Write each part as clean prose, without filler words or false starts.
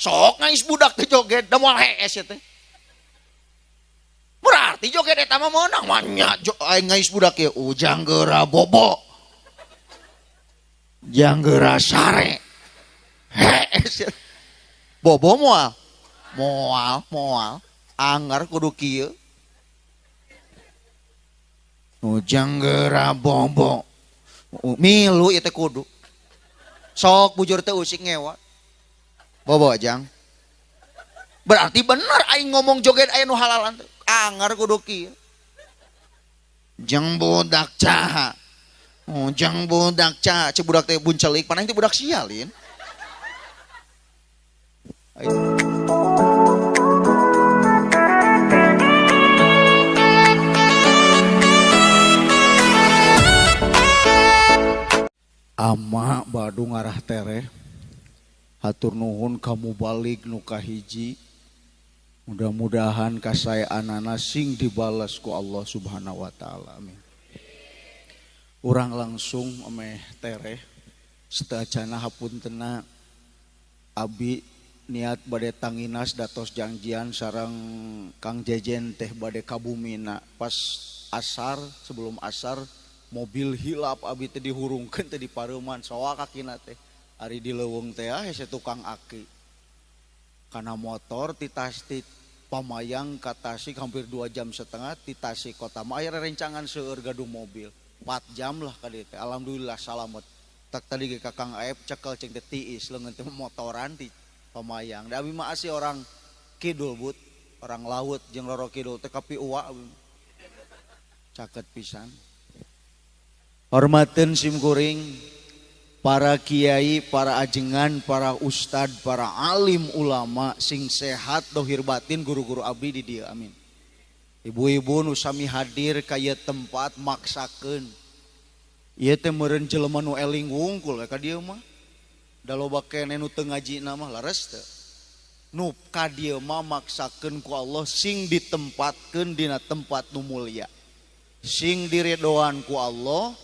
Sok ngais budak teh joget da moal hees teh. Berarti joget eta mah meunang mah nya aing ngais budak ieu ujang geura bobo. Jang geura sare. Hees. Bobo moal. Moal, moal. Anggar kudu kieu. Ujang geura bobo. Milu ieu teh kudu. Sok bujur teh usik ngewa. Bobo jang. Berarti bener aing ngomong joget aya nu halalan teh. Anggar kudu kieu. Jang budak caha. Oh, jang budak caha. Cek budak teh buncelik, pan aing teh budak sialin. Ama badu ngarah tereh. Hatur nuhun kamu balik nu kahiji. Mudah-mudahan kasaeanana sing dibalas ku Allah Subhanahu wa taala. Amin. Urang langsung ameh tereh sateuacana hapuntena abi niat bade tanginas datos janjian sareng Kang Jejen teh bade kabumina pas asar, sebelum asar mobil hilap abi teh dihurungkeun teh di pareuman soa kakina teh. Ari di leuweung teh hese tukang aki. Kana motor ti Tasik Pamayang ka Tasik hampir 2,5 jam ti Tasik kota mah aya rerencangan seueur gaduh mobil. 4 jam lah ka dieu teh. Alhamdulillah salamet. Tak tadi ge ka Kang Aep cekel cing teh tiis leungeun teh motoran ti Pamayang. Da abi mah asli orang kidul but, orang laut jeung Roro Kidul teh kapi uwa abi. Caket pisan. Hormateun sim kuring para kiai, para ajengan, para ustad, para alim ulama sing sehat dohir batin guru-guru abdi di dieu amin. Ibu-ibu nu sami hadir ka ieu tempat maksakeun. Ieu teh meureun jelema nu eling wungkul ka dieu mah. Da loba keneh nu teu ngajina mah leres teu. Nu ka dieu mah maksakeun ku Allah sing ditempatkeun dina tempat nu mulia. Sing diridhoan ku Allah,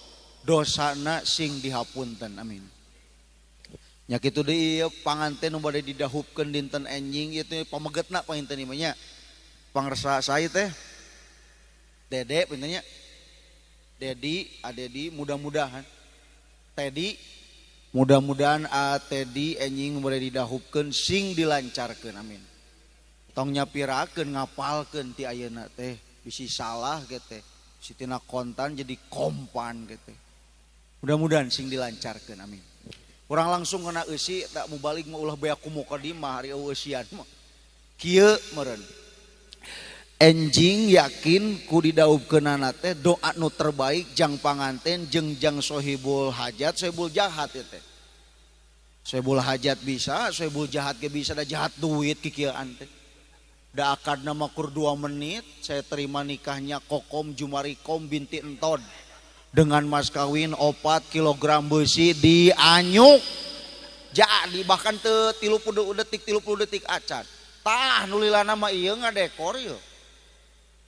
dosana sing dihapunten amin. Nya kitu deui ieu panganten nu bade didahupkeun dinten enjing ieu teh pamegetna panginten ieu mah nya. Pangresa sae teh Dede pinten nya? Dedi, Adedi mudah-mudahan. Tedi mudah-mudahan Tedi enjing nu bade didahupkeun sing dilancarkeun amin. Tong nyapirakeun ngapalkeun ti ayeuna teh bisi salah ge teh. Sitina kontan jadi kompan gitu. Mudah-mudahan sing dilancarkeun amin. Urang langsung kena eusi tak mau balik mah ulah beak ku mah hari eusian mah. Kieu meureun. Enjing yakin ku didaubkeunana teh doa nu terbaik jang panganten jeung jang sohibul hajat, sohibul jahat ieu teh. Sohibul hajat bisa, sohibul jahat ge bisa da jahat duit kikieuan teh. Da akadna mah kur 2 menit, saya terima nikahnya Kokom Jumarikom binti Enton dengan mas kawin 4 kilogram besi dianyuk. Jadi bahkan teu 30 detik 30 detik acan. Tah nu lilana mah ieu ngadekor ieu.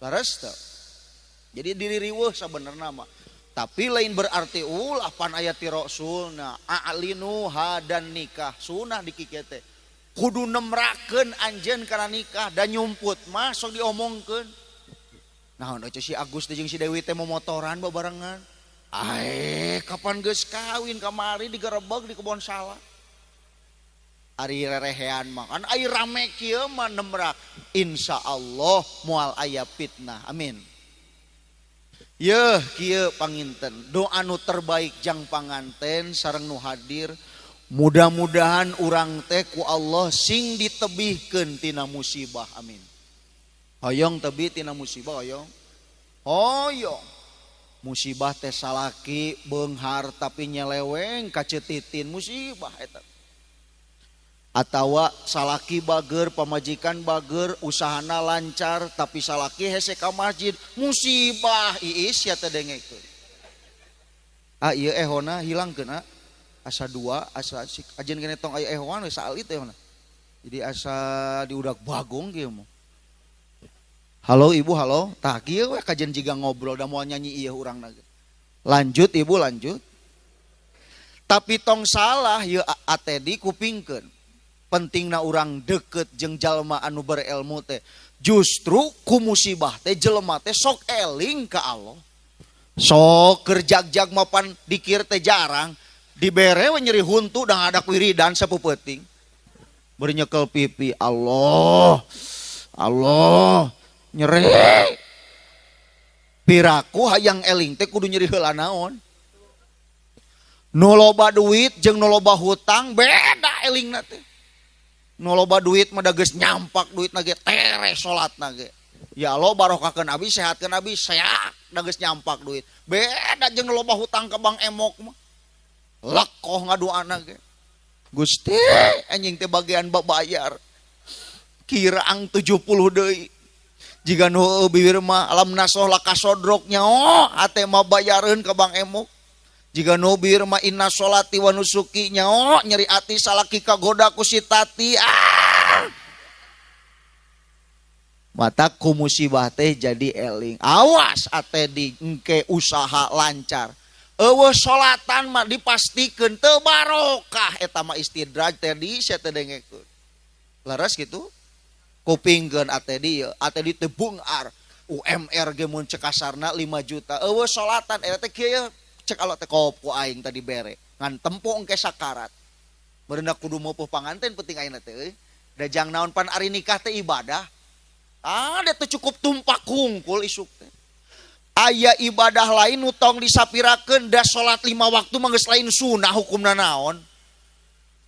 Leres teu. Jadi diri riweuh sabenerna mah. Tapi lain berarti ulah pan aya ti rasulna a'linu hadan nikah sunah dikikieu teh. Kudu nemrakeun anjeun kana nikah dan nyumput mah sok diomongkeun. Naon euy si Agus teh jeung si Dewi teh momotoran babarengan. Ae kapan geus kawin kamari digerebeg di kebon sawah. Ari rerehean mah kan ai rame kieu mah nemrak. Insyaallah moal aya fitnah. Amin. Yeuh kieu panginten doa nu terbaik jang panganten sareng nu hadir. Mudah-mudahan urang teh ku Allah sing ditebihkeun tina musibah amin. Hoyong tebih tina musibah hoyong. Hoyong. Musibah teh salaki beunghar tapi nyeleweng kacetitin musibah eta. Atawa salaki bager pamajikan bager usahana lancar tapi salaki hese ka masjid musibah iis ya teh dengekeun. Ah ieu ehona hilangkeun ah. Asa dua, asa sik ajen kene tong aya ehoan we saalit ehona. Jadi asa diudak bagong kieu mah. Halo ibu, halo. Tah kieu we kajen jiga ngobrol da moal nyanyi ieu urangna. Lanjut ibu, lanjut. Tapi tong salah ieu atedi kupingkeun. Pentingna urang deket jeung jalma anu berilmu teh. Justru ku musibah teh jelema teh sok eling ka Allah. Sok keur jag-jag mapan dikir teh jarang, dibere we nyeri huntu da ngadak wiridan sapupeuting. Bari nyekel pipi, Allah, Allah, nyeri. Piraku hayang eling teh kudu nyeri heula naon. Nu loba duit jeung nu loba hutang beda elingna teh. Nu loba duit mah da geus nyampak duitna ge tereh salatna ge. Ya Allah barokahkeun abi, sehatkeun abi, sehat da geus nyampak duit. Beda jeung nu loba hutang ka Bank Emok mah. Lekoh ngadoana ge. Gusti anjing teh bagian babayar. Kirang 70 deui. Jiga nu bibir mah alam nasoh lakasodrok nyaho ate mah bayareun ka Bank Emok. Jiga nu bibir mah inna sholati wa nusuki nyaho nyeri ati salaki kagoda ku si tati. Ah! Mata ku musibah teh jadi eling. Awas ate di engke usaha lancar. Eueuh solatan mah dipastikeun teu barokah eta mah istidraj teh di sia teh dengekeun. Leres kitu? Kupingkeun ate di ieu, ate di teh bungar. UMR ge mun cek kasarna 5 juta. Eueuh solatan eta teh kieu cek Allah teh kop ku aing tadi bere. Ngan tempo engke sakarat. Meureunna kudu meupuh panganten penting ayeuna teh euy. Da jang naon pan ari nikah teh ibadah. Ah, da teu cukup tumpak hungkul isuk teh. Aya ibadah lain nu tong disapirakeun da salat 5 waktu mah geus lain sunah hukumna naon.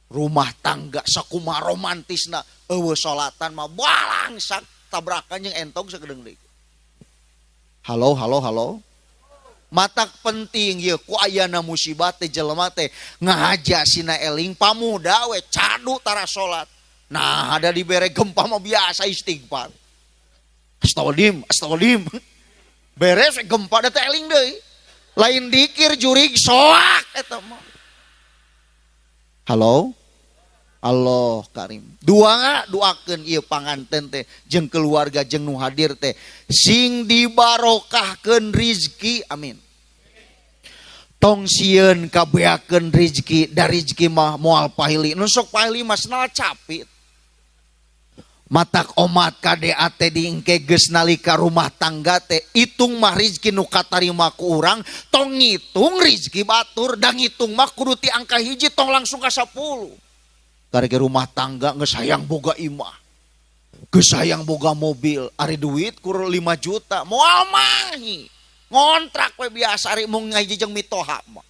Rumah tangga sakumaha romantisna eueuh salatan mah balangsak tabrakan jeung entog sagedeung deui. Halo halo halo. Matak penting ieu ku ayana musibah teh jelema teh ngahaja sina eling pamuda we cadu tara salat. Nah, ada dibere gempa mah biasa istighfar. Astagfirullahaladzim, astagfirullahaladzim. Beres gempa da teh eling deui. Lain dikir jurig soak eta mah. Halo? Allah karim. Dua doakeun ieu panganten teh jeung keluarga jeung nu hadir teh sing dibarokahkeun rizki, amin. Tong sieun kabeakeun rizki, da rizki mah moal pahili. Nu sok pahili mah senal capit. Matak omat KDAT diengke geus nalika rumah tangga teh hitung mah rizki nu katarima ku urang, tong ngitung rizki batur, da ngitung mah kudu ti angka 1 tong langsung ka 10. Karek rumah tangga geus hayang boga imah, geus hayang boga mobil, ari duit kur 5 juta moal mahi. Ngontrak we biasa ari mung ngaji jeung mitoha mah.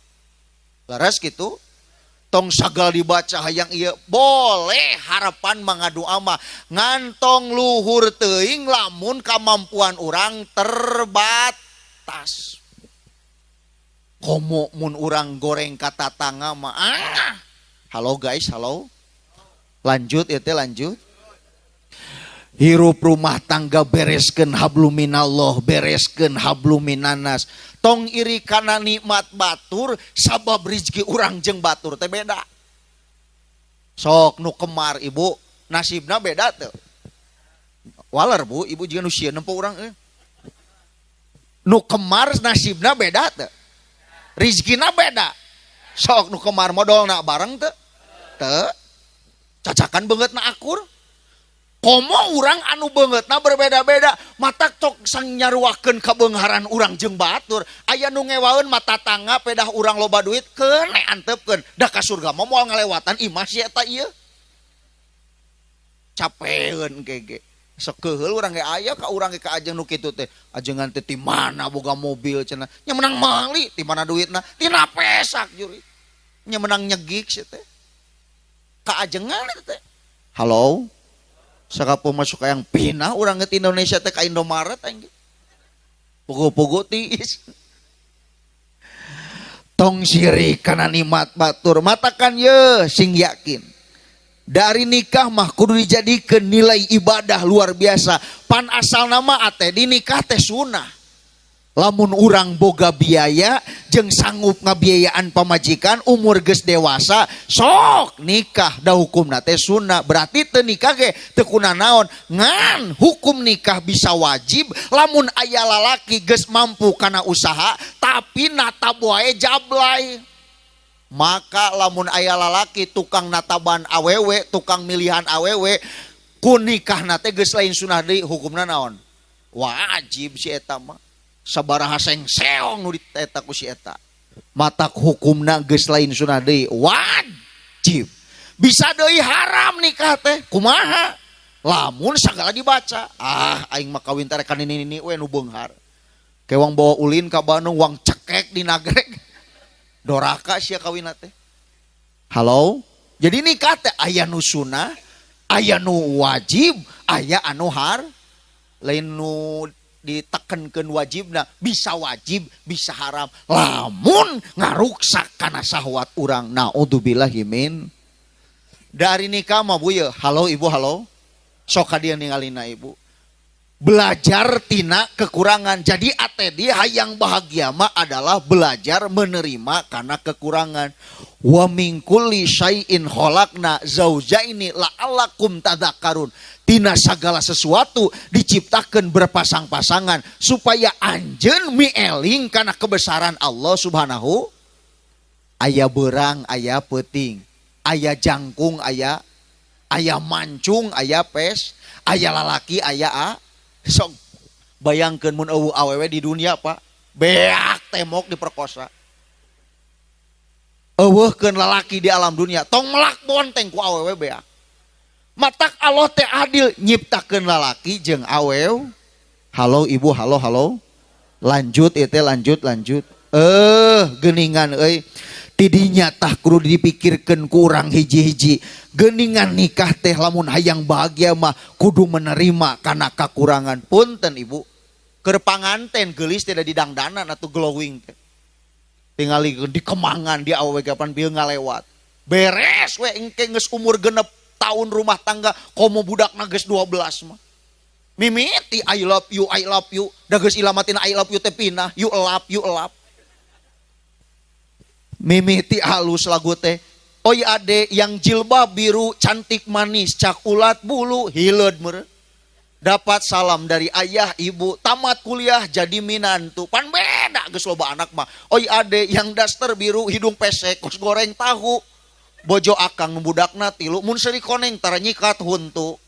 Leres kitu? Tong sagal dibaca hayang ieu boleh harapan mangadoa mah ngantong luhur teuing lamun kamampuan urang terbatas. Komo mun urang goreng ka tatangga mah ah. Halo guys, halo. Lanjut ya teh lanjut. Hirup rumah tangga bereskeun habluminallah, bereskeun habluminanas. Tong iri kana nikmat batur sabab rizki urang jeung batur teh beda. Sok nu kemar ibu nasibna beda teu. Waler bu, ibu jiga nu sieun nempo urang euy. Nu kemar nasibna beda teu. Rizkina beda. Sok nu kemar modolna bareng teu? Teu. Cacakan beungeutna akur. Komo urang anu beungeutna berbeda-beda, mata tok sang nyaruakeun kabeungharan urang jeung batur. Aya nu ngewaeun mata tangga pedah urang loba duit keun antepkeun. Da ka surga mah moal ngalewatan imah si eta ieu. Capeun gege. Sok keuheul urang ge aya ka urang ge ka ajeng nu kitu teh. Ajengan teh ti mana boga mobil cenah. Nya menang meuli, ti mana duitna? Tina pesak juri. Nya menang nyegik si teh. Ka ajengan eta teh. Halo. Sakapo masuk yang pinah urang ge Indonesia teh ka Indomaret aing ge. Pogo-pogo tiis. Tong sirik kana nikmat batur, matakan ye sing yakin. Dari nikah mah kudu dijadikeun nilai ibadah luar biasa. Pan asal nama ate di nikah teh sunah. Lamun urang boga biaya jeung sanggup ngabiayaan pamajikan umur geus dewasa sok nikah da hukumna teh sunnah. Berarti teu nikah ge teu kunanaon, ngan hukum nikah bisa wajib lamun aya lalaki geus mampu kana usaha tapi natab wae jablay. Maka lamun aya lalaki tukang nataban awewe, tukang milihan awewe, ku nikahna teh geus lain sunah deui, hukumna naon? Wajib si eta mah. Sabaraha sengseong nu dieta ku si eta. Matak hukumna geus lain sunah deui, wajib. Bisa deui haram nikah teh, kumaha? Lamun sagala dibaca, ah aing mah kawin teh rek nini-nini we nu beunghar. Kewang bawa ulin ka Bandung, wang cekek di nagreg. Doraka sia kawin teh. Halo? Jadi nikah teh aya nu sunah, aya nu wajib, aya anu har, lain nu ditekenkeun wajibna, bisa wajib, bisa haram. Lamun ngaruksak kana syahwat urang, naudzubillahi min. Dari nikah mah bu ya, halo ibu halo. Sok ka dieu ningalina ibu. Belajar tina kekurangan. Jadi atedi hayang bahagia mah adalah belajar menerima karena kekurangan. Wa min kulli syai'in khalaqna zaujaini la'allakum tadzakarun. Tina segala sesuatu diciptakan berpasang-pasangan supaya anjeun mieling karena kebesaran Allah Subhanahu. Aya berang, aya peuting, aya jangkung, aya mancung, aya pes, aya lalaki, aya a. Sok bayangkeun mun eueuh awewe di dunia Pak, beak temok diperkosa. Eueuhkeun lalaki di alam dunia, tong melak bonteng ku awewe beak. Matak Allah teh adil nyiptakeun lalaki jeung awewe. Halo ibu, halo halo. Lanjut ieu teh, lanjut lanjut. Geuningan euy. Tidinya tah kudu dipikirkeun ku urang hiji-hiji. Geuningan nikah teh lamun hayang bahagia mah kudu menerima kana kakurangan. Punten ibu, keur panganten geulis teh da didangdanan atuh glowing teh. Tingali dikemangan di awewe kapan bieu ngalewat. Beres we engke geus umur 6 tahun rumah tangga komo budakna geus 12 mah. Mimiti I love you, I love you. Da geus ilamatina I love you teh pinah, you elap, you elap. Mimiti halus lagu teh. Oi ade yang jilbab biru cantik manis cak ulat bulu hileud meureun. Dapat salam dari ayah ibu, tamat kuliah jadi minantu. Pan beda geus loba anak mah. Oi ade yang daster biru hidung pesek kos goreng tahu. Bojo akang budakna tilu mun seuri koneng tara nyikat huntu.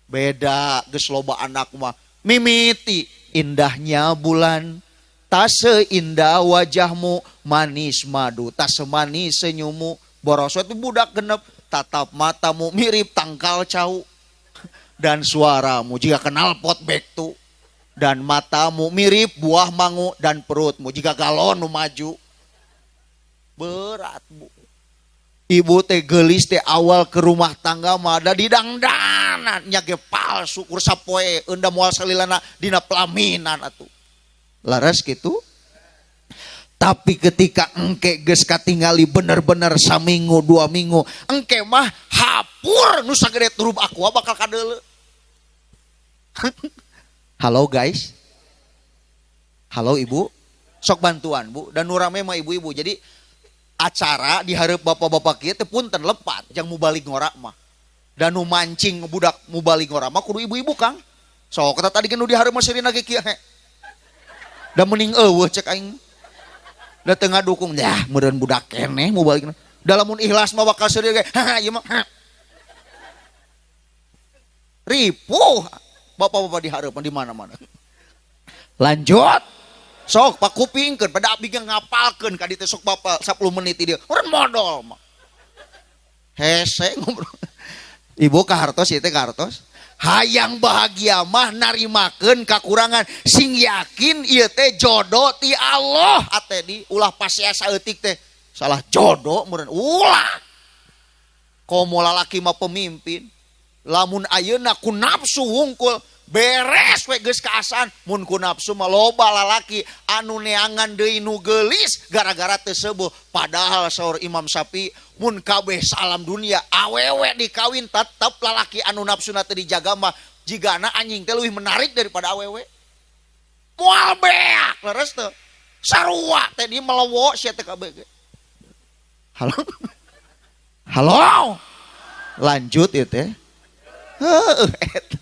Beda geus loba anak mah. Mimiti indahnya bulan, tak seindah wajahmu, manis madu, tak semanis senyummu. Boros itu budak genep, tatap matamu mirip tangkal cau. Dan suaramu jika kenal pot bektu. Dan matamu mirip buah mangu dan perutmu jika galon nu maju. Berat bu. Ibu teh geulis teh awal ke rumah tangga mah da didangdanan nya ge palsu kur sapoe eunda moal salilana dina pelaminan atuh. Laras gitu. Tapi ketika engke geus katingali bener-bener saminggu 2 minggu, engke mah hapur nu sagede turub aqua bakal kadeuleu. Halo guys. Halo ibu. Sok bantuan bu, dan nu rame mah ibu-ibu. Jadi acara di hareup bapak-bapak kieu teh punten lepat jang mubalig ngora mah. Dan nu mancing budak mubalig ngora mah kudu ibu-ibu Kang. Sok eta tadi nu di hareup mah seurina ge kieu he. Da mending eueuh cek aing. Da teu ngadukung yah meureun budak keneh mubaligna. Da lamun ikhlas mah bakal seuri ge haha ieu mah. Ripuh bapak-bapak di hareup di mana-mana. Lanjut. Sok pak kupingkeun pada abdi ge ngapalkeun ka dieu teh sok bapak 10 menit di dieu. Urang modol mah. Hese ngobrol. Ibu kahartos ieu teh kahartos. Hayang bahagia mah narimakeun kakurangan, sing yakin ieu teh jodoh ti Allah. Ate di ulah pasea saeutik teh salah jodoh meureun ulah. Komo lalaki mah pemimpin, lamun ayeuna ku nafsu wungkul beres we geus kaasaan. Mun ku nafsu mah loba lalaki anu neangan deui nu geulis gara-gara teu seubuh. Padahal saur Imam Syafi'i mun kabeh salam dunia awewe dikawin tetep lalaki anu nafsuna teu dijaga mah jigana anjing teh leuwih menarik daripada awewe. Moal beak leres teu sarua teh di melewo sia teh kabeh ge. Halo. Halo. Lanjut ieu teh. Heuh eta.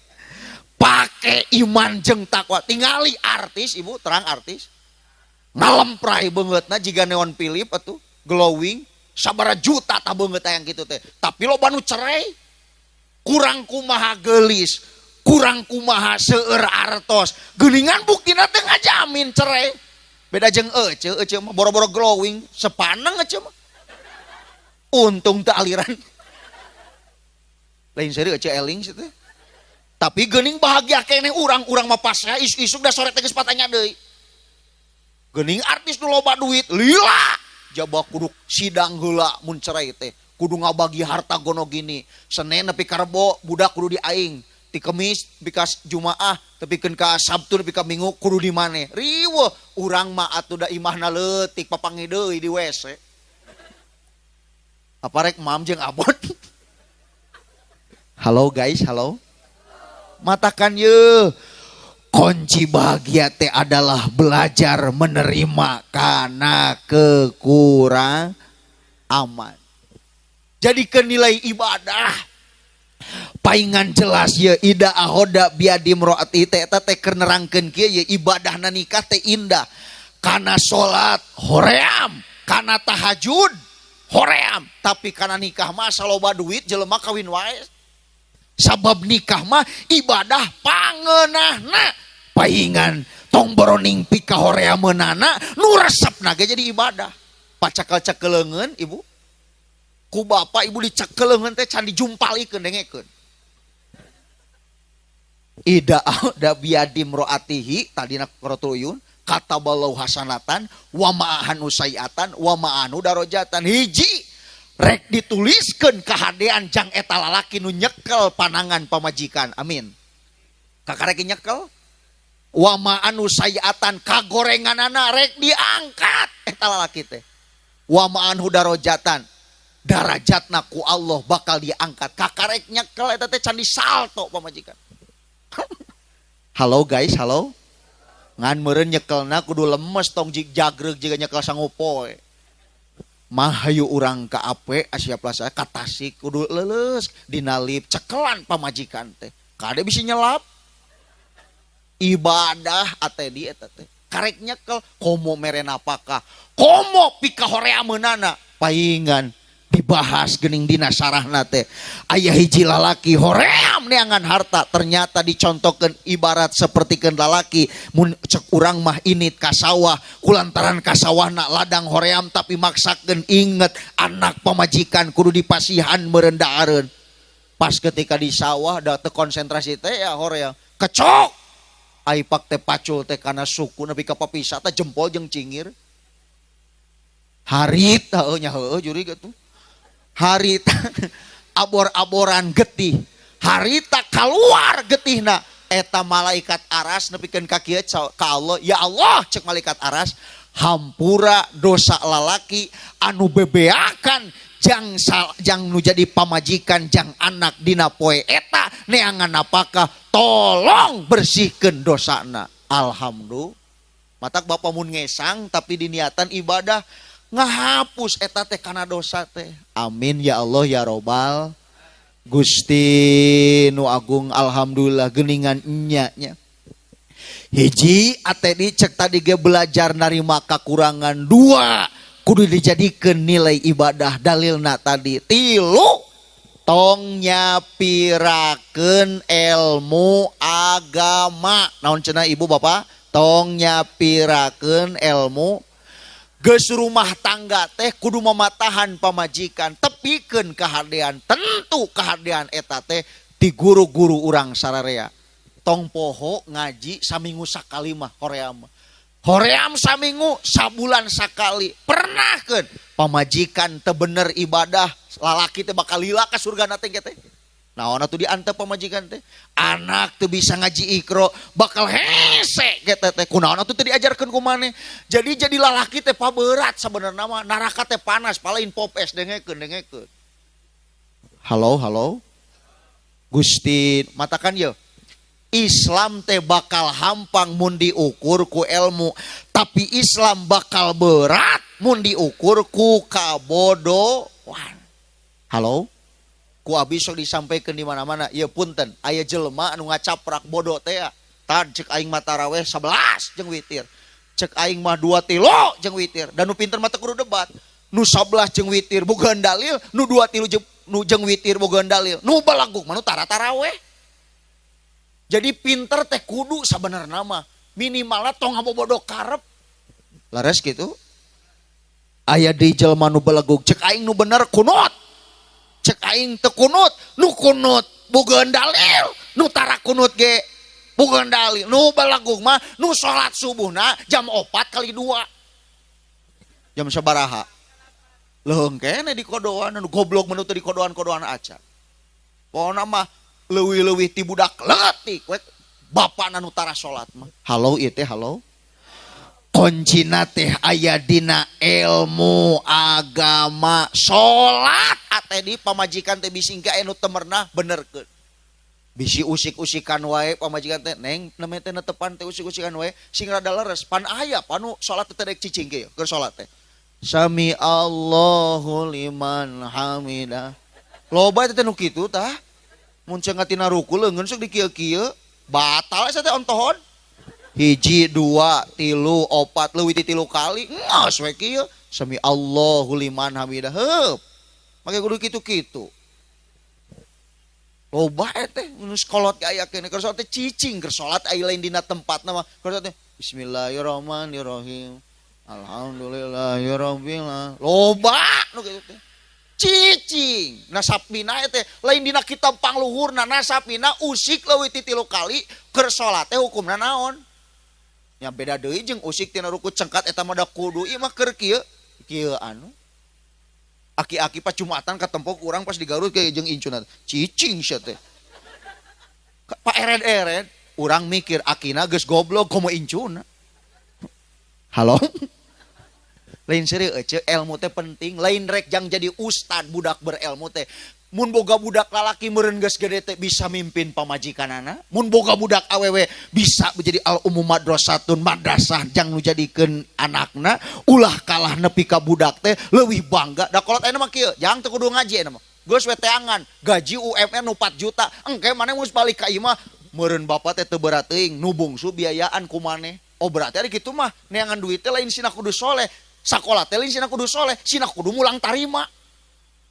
Pake iman jeung takwa. Tingali artis ibu, terang artis. Ngalemprai beungeutna jiga Neon Philip atuh. Glowing sabara juta tah beungeut yang kitu teh. Tapi loba nu cerai. Kurang kumaha geulis, kurang kumaha seueur artos. Geuningan buktina teh ngajamin cerai. Beda jeung ece, ece mah boro-boro glowing, sepaneng ece mah. Untung teu aliran. Lain seuri ece eling situ. Tapi geuning bahagia keneh urang, urang mah pasea isuk-isuk da sore teh geus patanya deui. Geuning artis nu loba duit, lila. Jaba kudu sidang heula mun cerai teh. Kudu ngabagi harta gono gini. Senin nepi ka Rebo budak kudu di aing. Ti Kemis nepi ka Jumaah, tepikeun ka Sabtu nepi ka Minggu kudu di maneh. Riweuh urang mah atuh da imahna leutik papangi deui di WC. Apa rek mam jeung abot? Halo guys, halo. Matakan ye, kunci bahagia teh adalah belajar menerima karena kekurangan aman. Jadi kenilai ibadah. Paingan jelas ye ida ahoda biadi mroati teh eta teh keur nerangkeun kieu ye ibadahna nikah teh indah. Kana salat hoream, kana tahajud hoream, tapi kana nikah mah saloba duit jelema kawin wae. Sabab nikah mah ibadah pangeunahna. Paingan tong boroning pikahoreameunana nu resepna ge jadi ibadah. Pacakel-cakeleungeun ibu. Ku bapak ibu dicakeleungeun teh can dijumpalikeun dengekeun. Ida da biadi mroatihi tadina qurratuyun kataballahu hasanatan wa ma'ahanu sayiatan wa ma'anu darajatan. Hiji rek dituliskeun kahadean jang eta lalaki nu nyekel panangan pamajikan. Amin. Kakarek nyekel wa ma'anu sayiatan kagorenganana rek diangkat eta lalaki teh. Wa ma'anhu darajatan darajatna ku Allah bakal diangkat. Kakarek nyekel eta teh can disalto pamajikan. Halo guys, halo. Ngan meureun nyekelna kudu lemes tong jig jagreg jiga nyekel sangupoe. Mahayu urang ka Ape Asia Plaza ka Tasik kudu leuleus dinalip cekelan pamajikan teh. Kade bisi nyelap. Ibadah atedi eta teh. Karek nyekel komo mere napakah. Komo pikahoreameunana paingan dibahas geuning dina sarahna teh. Aya hiji lalaki hoream neangan harta ternyata dicontohkeun ibarat sapertikeun lalaki mun cek urang mah init ka sawah kulantaran ka sawahna ladang hoream tapi maksakeun inget anak pamajikan kudu dipasihan meureun. Pas ketika di sawah da teu konsentrasi teh ya hoream kecok aipak teh pacul teh kana suku nepi ka papisa teh jempol jeung cingir harita heueuh nya heueuh juri kitu. Harita abor-aboran getih, harita keluar getihna eta malaikat aras nepikeun ka kieu ka Allah, ya Allah cek malaikat aras hampura dosa lalaki anu bebeakan jang jang nu jadi pamajikan jang anak dina poe eta neangan napakah tolong bersihkeun dosana. Alhamdulillah. Matak bapak mun ngesang tapi diniatan ibadah ngahapus eta teh kana dosa teh. Amin ya Allah ya robbal Gusti nu agung. Alhamdulillah geuningan nya nya. Hiji atedi cek tadi ge belajar narima kakurangan, dua kudu dijadikeun nilai ibadah dalilna tadi, tilu tong nyapirakeun ilmu agama. Naon cenah ibu bapak? Tong nyapirakeun ilmu. Geus rumah tangga teh kudu mamatahan pamajikan, tepikeun kahadean. Tentu kahadean eta teh ti guru-guru urang sararea. Tong poho ngaji saminggu sakali mah hoream. Hoream saminggu, sabulan sakali. Pernahkeun pamajikan teu bener ibadah, lalaki teh bakal lila ka surgana teh teh. Naon atuh diantep pamajikan teh? Anak teu bisa ngaji Iqra, bakal hese ge teh. Kunaon atuh teu diajarkeun ku maneh? Jadi jadi lalaki teh paberat sabenerna mah, neraka teh panas, palain pop es dengekeun dengekeun. Halo, halo. Gusti matakan ye. Islam teh bakal hampang mun diukur ku ilmu, tapi Islam bakal berat mun diukur ku kabodohan. Halo? Ku abi sok disampaikan di mana-mana, ya punten, aya jelema anu ngacaprak bodoh teh ya. Tad cek aing mah taraweh 11 jeung witir. Cek aing mah 2 tilo jeung witir. Dan nu pinter mah teu kudu debat. Nu 11 jeung witir boga dalil, nu 2 3 jeung nu jeung witir boga dalil, nu balagug mah nu tara taraweh. Jadi pinter teh kudu sabenerna mah minimalna tong ngabobodo karep. Laras gitu. Aya deui jelema nu balagug cek aing nu bener kunut. Cek aing teu kunut, nu kunut boga dalil, nu tara kunut ge boga dalil. Nu balagug mah nu salat subuhna jam 4 kali 2. Jam sabaraha? Leuheung keneh di kodoan, nu goblok mah nu teu di kodoan-kodoan acan. Pokona mah leuwih-leuwih ti budak leutik we bapana nu tara salat mah. Halo ieu teh halo. Kuncina teh aya dina ilmu agama salat ate di pamajikan teh bisi engke aya nu teu merenah benerkeun. Bisi usik-usikan wae pamajikan teh neng neme teh netepan teh usik-usikan wae sing rada leres pan aya panu salat teh rek cicing ge keur salat teh. Sami Allahu liman hamidah. Loba teh nu kitu tah. Mun cenah tina ruku leungeun sok dikieu-kieu batal eta teh ontohon. Hiji, 2, 3, 4, leuwih ti 3 kali ngos we kieu. Sami Allahu liman hamidah. Heup. Make kudu kitu-kitu. Loba teh nu sakolat ge aya keneh keur salat teh cicing keur salat aya lain dina tempatna mah keur salat teh bismillahirrahmanirrahim. Alhamdulillahirabbil alamin. Loba nu kitu teh. Cicing nasabina teh lain dina kitab pangluhurna nasabina usik leuwih ti 3 kali keur salat teh hukumna naon? Nya beda deui jeung usik tina ruku cengkat eta mah da kudu ieu mah keur kieu kieu anu. Aki-aki pas Jumatan katempo ku urang pas di Garut kayak jeung incuna cicing sia teh. Pak eret-eret urang mikir akina geus goblok komo incuna. Halo. Lain serieu ece ilmu teh penting, lain rek jang jadi ustad budak berilmu teh. Mun boga budak lalaki meureun geus gede teh bisa mimpin pamajikanana, mun boga budak awewe bisa menjadi al umum madrasatun madrasah jang nu jadikeun anakna, ulah kalah nepi ka budak teh leuwih bangga. Da kolot ayeuna mah kieu, jang teu kudu ngaji ayeuna mah. Geus we teangan, gaji UMR nu 4 juta, engke maneh geus balik ka imah meureun bapa teh teu berat teuing, nu bungsu biayaan ku maneh. Oh berarti ari kitu mah neangan duit teh lain sina kudu soleh, sakola teh lain sina kudu soleh, sina kudu mulang tarima.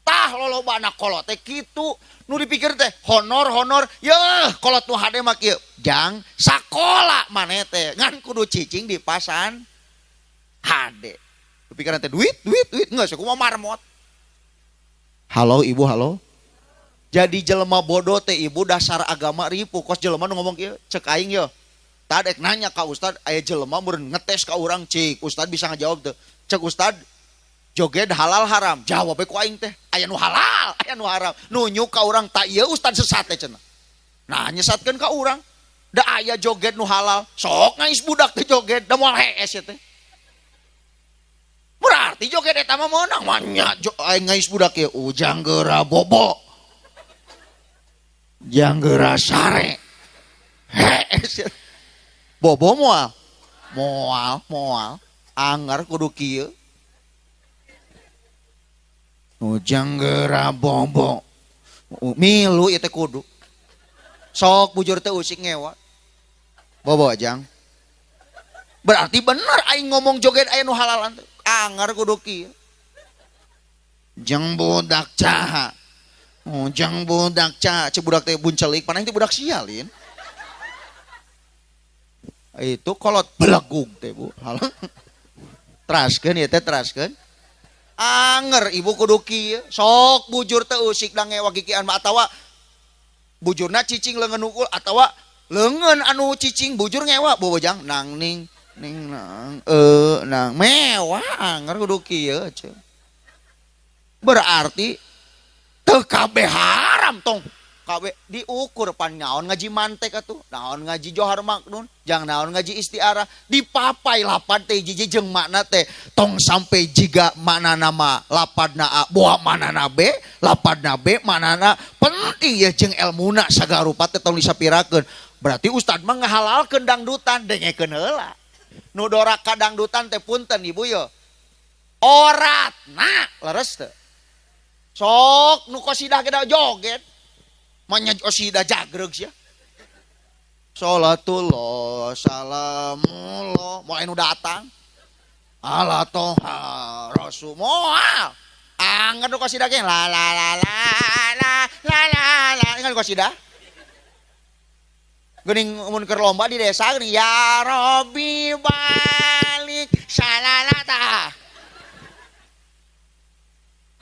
Tah loloba anak kolot teh kitu nu dipikir teh honor-honor yeuh kolot nu hade mah kieu jang sakola maneh teh ngan kudu cicing di pasan hade pikiran teh duit duit duit geus kumaha marmot. Halo ibu halo. Jadi jelema bodoh teh ibu dasar agama ripuh kos jelema nu ngomong kieu cek aing yeuh tah dek nanya ka ustad aya jelema meureun ngetes ka urang cik ustad bisa ngajawab teu cek ustad joget halal haram jawab ku aing teh aya nu halal aya nu haram nunjuk ka urang tak ieu ustad sesat teh cenah nah nyesatkeun ka urang da aya joget nu halal sok ngais budak teh joget da moal hees teh berarti joget eta mah meunang mah nya aing ngais budak ieu ujang geura bobo jang geura sare hees bobo moal moal moal anger kudu kieu ujang geura bobo milu ieu teh kudu sok bujur teh usik ngewa bobo jang berarti bener aing ngomong joget aya nu halalan teh anger kudu kieu jeung budak caha ujang budak caha cek budak teh buncelik panah teh budak sialin itu kolot belegug teh bu teraskeun ieu teh teraskeun anger ibu kudu kieu sok bujur teu usik da ngewa kikian mah atawa bujurna cicing leungeun hungkul atawa leungeun anu cicing bujur ngewa bobojang nang ning ning nang nang mewah anger kudu kieu ceu berarti teu kabeh haram tong kabeh diukur pan naon ngaji mantek atuh naon ngaji johar maknun jang naon ngaji istiarah dipapai lapad teh hiji jeung makna teh tong sampai jiga makna nama lapadna A boa maknana B lapadna B maknana penting ya jeung elmuna sagarupa teh tong disapirakeun berarti ustad mah ngahalalkeun dangdutan dengekeun heula nu doraka dangdutan teh punten ibu yo oratna leres teu sok nu qasidah ge joget manya qasidah jagreg sia Salatullah salamullah moal anu datang. Ala toha rasul moal. Angger nu qasidah ge la la la la la la la la ingat qasidah. Geuning mun keur lomba di desa geuning ya Rabbi balik salalata.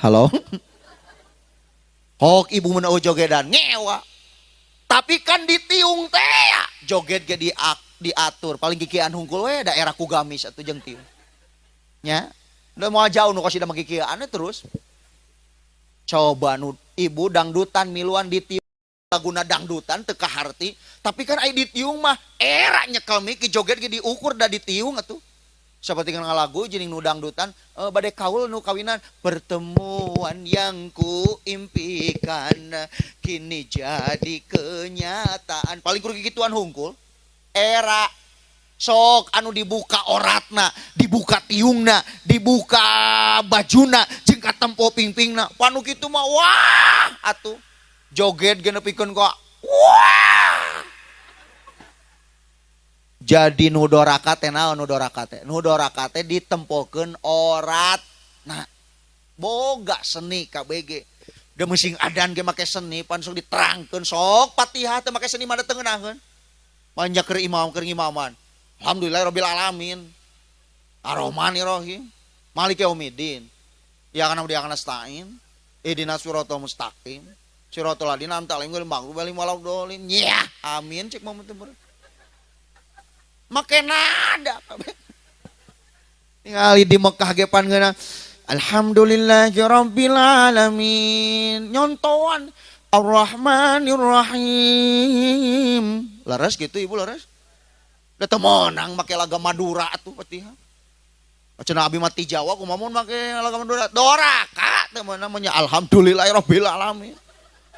Halo. Hok ibu mun jogedan ngewa. Tapi kan ditiung teh joget ge diatur paling kikian hungkul we daerah ku gamis atuh jeung tiung. Nya, udah mau jauh nu qasidah mah kikian terus. Coba nu ibu dangdutan miluan ditiung laguna dangdutan teu kaharti, tapi kan aya ditiung mah era nyekel miki joget ge diukur da ditiung atuh. Seperti ngalagu jeung nu dangdutan bade kaul nu kawinan pertemuan yang ku impikan kini jadi kenyataan. Paling kudu kikituan hungkul. Era sok anu dibuka oratna, dibuka tiungna, dibuka bajuna, jeung katempo pingpingna. Panu kitu mah wah atuh. Joget ge nepikeun ka wah. Jadi nu doraka teh naon nu doraka teh? Nu doraka teh ditempokeun oratna. Boga seni KBG. Da meusing adan ge make seni pan sok diterangkeun sok Fatihah teh make seni mah teu ngeunaheun. Banyak keur imam keur ngimaman. Alhamdulillah rabbil alamin. Arrahmanirrahim. Maliki yaumiddin. Ya kana dia kana nasta'in. Ihdinas siratal mustaqim. Siratal ladzina an'amta alaihim ghairil maghdubi alaihim waladdallin. Ya, amin cek mah teu make nada. Ningali di Mekah ge pan ngeunah alhamdulillahi rabbil alamin. Nyontoan arrahmanirrahim. Laras gitu ibu laras. Da teu meunang make laga Madura atuh Fatihah. Cenah abi mah ti Jawa kumaha mun make laga Madura. Doraka teu meunang mah nya alhamdulillahi rabbil alamin.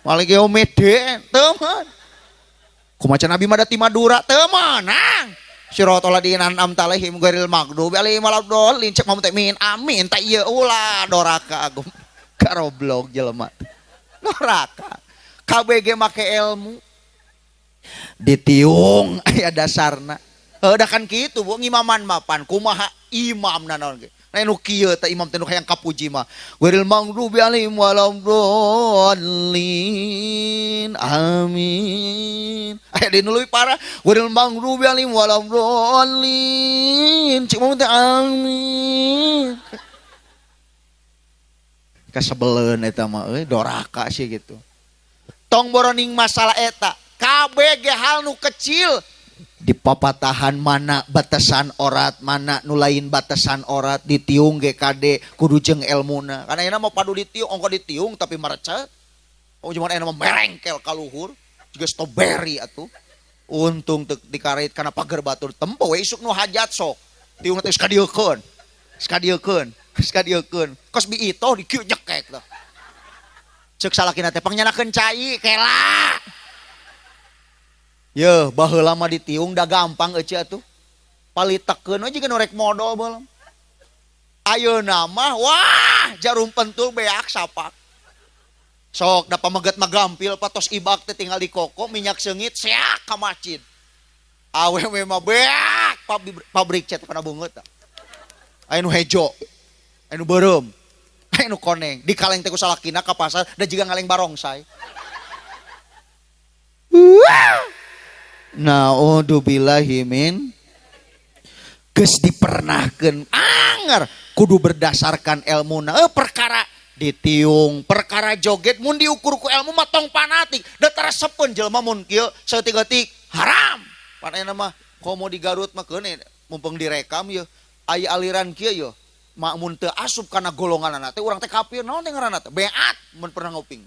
Maliki yaumiddin teu meunang. Kumaha cenah abi mah da ti Madura teu meunang. Siratal ladzina an'amta alaihim ghairil maghdubi alaihim waladdallin. Cek mah teh min amin tah ieu ulah doraka agung. Karoblok jelema. Doraka. KBG make ilmu. Ditiung aya dasarna. Heuh kan kitu bu ngimaman mah pan kumaha imamna naon ge. Nah nu kieu teh imam teh nu hayang kapuji mah. Ghairil maghdubi alaihim waladdallin. Amin. Aya di nu leuwih parah. Ghairil maghdubi alaihim waladdallin. Cik mah teh amin. Kasebeleun eta mah euy doraka sih gitu. Tong boroning masalah eta. KBG hal nu kecil di papatahan mana batasan orat mana nu lain batasan orat ditiung GKD kudu jeung elmuna karena ayeuna mah padu ditiung ongko ditiung tapi merecet oh cuman ayeuna mah merengkel ka luhur juga strawberry atuh untung teu dikarit kana pager batur tempo we isuk nu hajat sok tiung teh sakadiekeun sakadiekeun sakadiekeun kos biitoh di kieu nyekek tah ceuk salakina teh pangnyanakeun cai kela. Yeuh, baheula mah ditiung da gampang euceu atuh. Palitekeun we jiga nu rek modol baheula. Ayeuna mah wah jarum pentul beak sapak. Sok da pameget mah gampil patos ibak teh tinggal di koko minyak seungit seak ka masjid. Awewe mah beak pabrik cat kana beungeut. Aya nu hejo, aya nu beureum, aya nu koneng, dikaleng teh ku salakina ka pasar da jiga ngaleng barongsai. Naudzubillahi min geus dipernahkeun anger kudu berdasarkan ilmuna perkara ditiung perkara joget mun diukur ku ilmu mah tong fanatik da teresepeun jelema mun kieu saeutik-eutik haram pan ayeuna mah komo di Garut mah keun mumpung direkam yeuh aya aliran kieu yeuh mun teu asup kana golonganana teh urang teh kafir naon teh ngaranna teh beat mun pernah nguping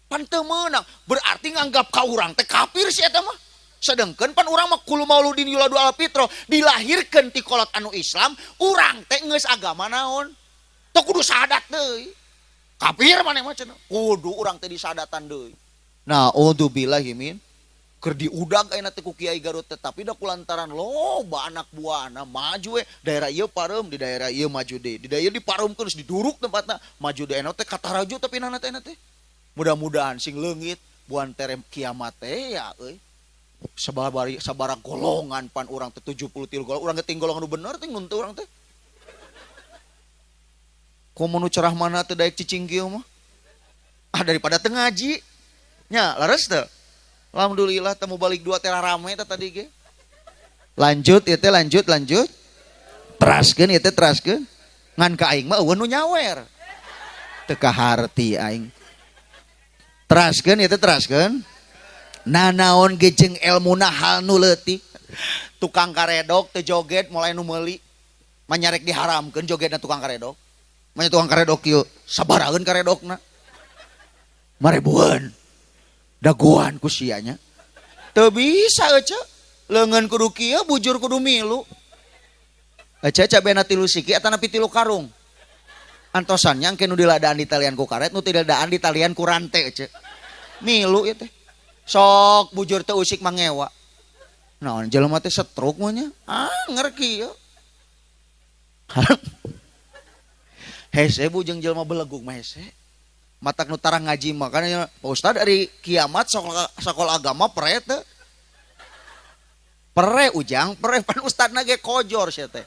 pan teu meunang berarti nganggap ka urang teh kafir si eta mah. Sedangkan pan urang mah kullu mauludin yuladu ala fitrah dilahirkeun ti kolot anu Islam urang teh geus agama naon teu kudu sahadat deui kafir maneh mah cenah kudu urang teh disadatan deui. Naudzubillahi min keur diudag ayeuna teh ku Kiai Garut teh tapi da kulantaran loba anak buahna maju we daerah ieu pareum di daerah ieu maju deui di daerah ieu dipareumkeun geus diduruk tempatna maju deui ayeuna teh kataraju tapi nana teh teh mudah-mudahan sing leungit buan terem kiamat teh ya euy. Sabara golongan pan urang teh 73 golongan urang teh golongan nu bener teh mun teu urang teh. Komo nu cerah mana teu daek cicing kieu mah. Ah daripada teu ngaji. Nya leres teu? Alhamdulillah temu balik dua teh rame teh tadi ge. Lanjut ieu teh lanjut lanjut. Teraskeun ieu teh teraskeun. Ngan ka aing mah eueuh nu nyawer. Teu kaharti aing. Teraskeun ieu teh teraskeun. Nanaon ge jeung elmuna hal nu leutik. Tukang karedok teu joget mulai nu meuli. Manyarek diharamkeun jogetna tukang karedok. Manya tukang karedok kieu sabaraheun karedokna. Marebueun. Dagoan ku sia nya. Teu bisa ece. Leungeun kudu kieu bujur kudu milu. Ece cabena 3 siki atanapi 3 karung. Antosannya engke nu diladaan di talian ku karet, nu diladaan di talian ku rante ece. Milu ieu teh. Sok bujur teu usik mangewa. Naon jelema teh stroke mah nya. Anger kieu. Hese bu jeung jelema belegug mah hese. Matak nu tarang ngaji mah kana Pak Ustad ari kiamat sakola agama pere teu. Pere ujang, pere pan ustadna ge kojor sia teh.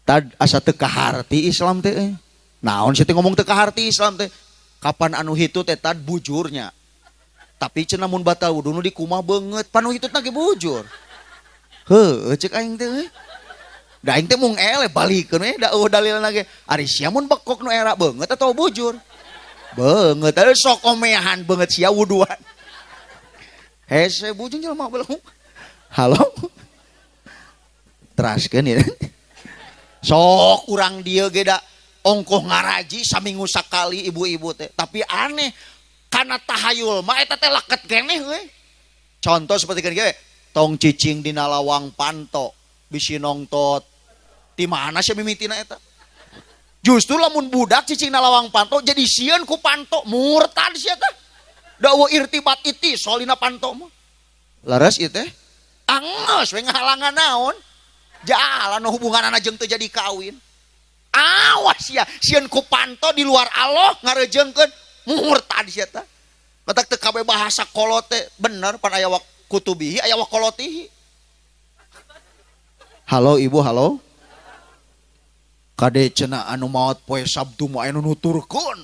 Tad asa teu kaharti Islam teh. Naon sia teh ngomong teu kaharti Islam teh? Kapan anu hitut teh tad bujurnya. Tapi cenah mun batal wudu nu dikumah beungeut, pan nu hitutna ge bujur. Heueuh ceuk aing teh. Da aing teh mung eleh balikeun we da eueuh dalilna ge. Ari sia mun bekok nu era beungeut atawa bujur? Beungeut atuh sok omehan beungeut sia wuduan. Hese bujung jelema belum. Halo. Teraskeun ieu. Sok urang dieu ge da ongkoh ngaraji saminggu sakali ibu-ibu teh. Tapi aneh kana tahayul mah eta teh leket keneh we. Contoh seperti kan ge tong cicing dina lawang panto bisi nongtot. Di mana sih mimitina eta? Justru lamun budak cicing na lawang panto jadi sieun ku panto murtad sia teh. Da eueuh irtibat iti solina panto mah. Leres ieu teh? Anggeus we ngahalangan naon? Jalan hubunganana jeung teu jadi kawin. Awas sia, sieun ku panto di luar Allah ngarejeungkeun murtad sia teh. Matak teu kabeh bahasa kolot teh bener pan aya wa kutubihi aya wa kolotihi. Halo ibu, halo. Kade cenah anu maot poe Sabtu mah aya nu nuturkeun.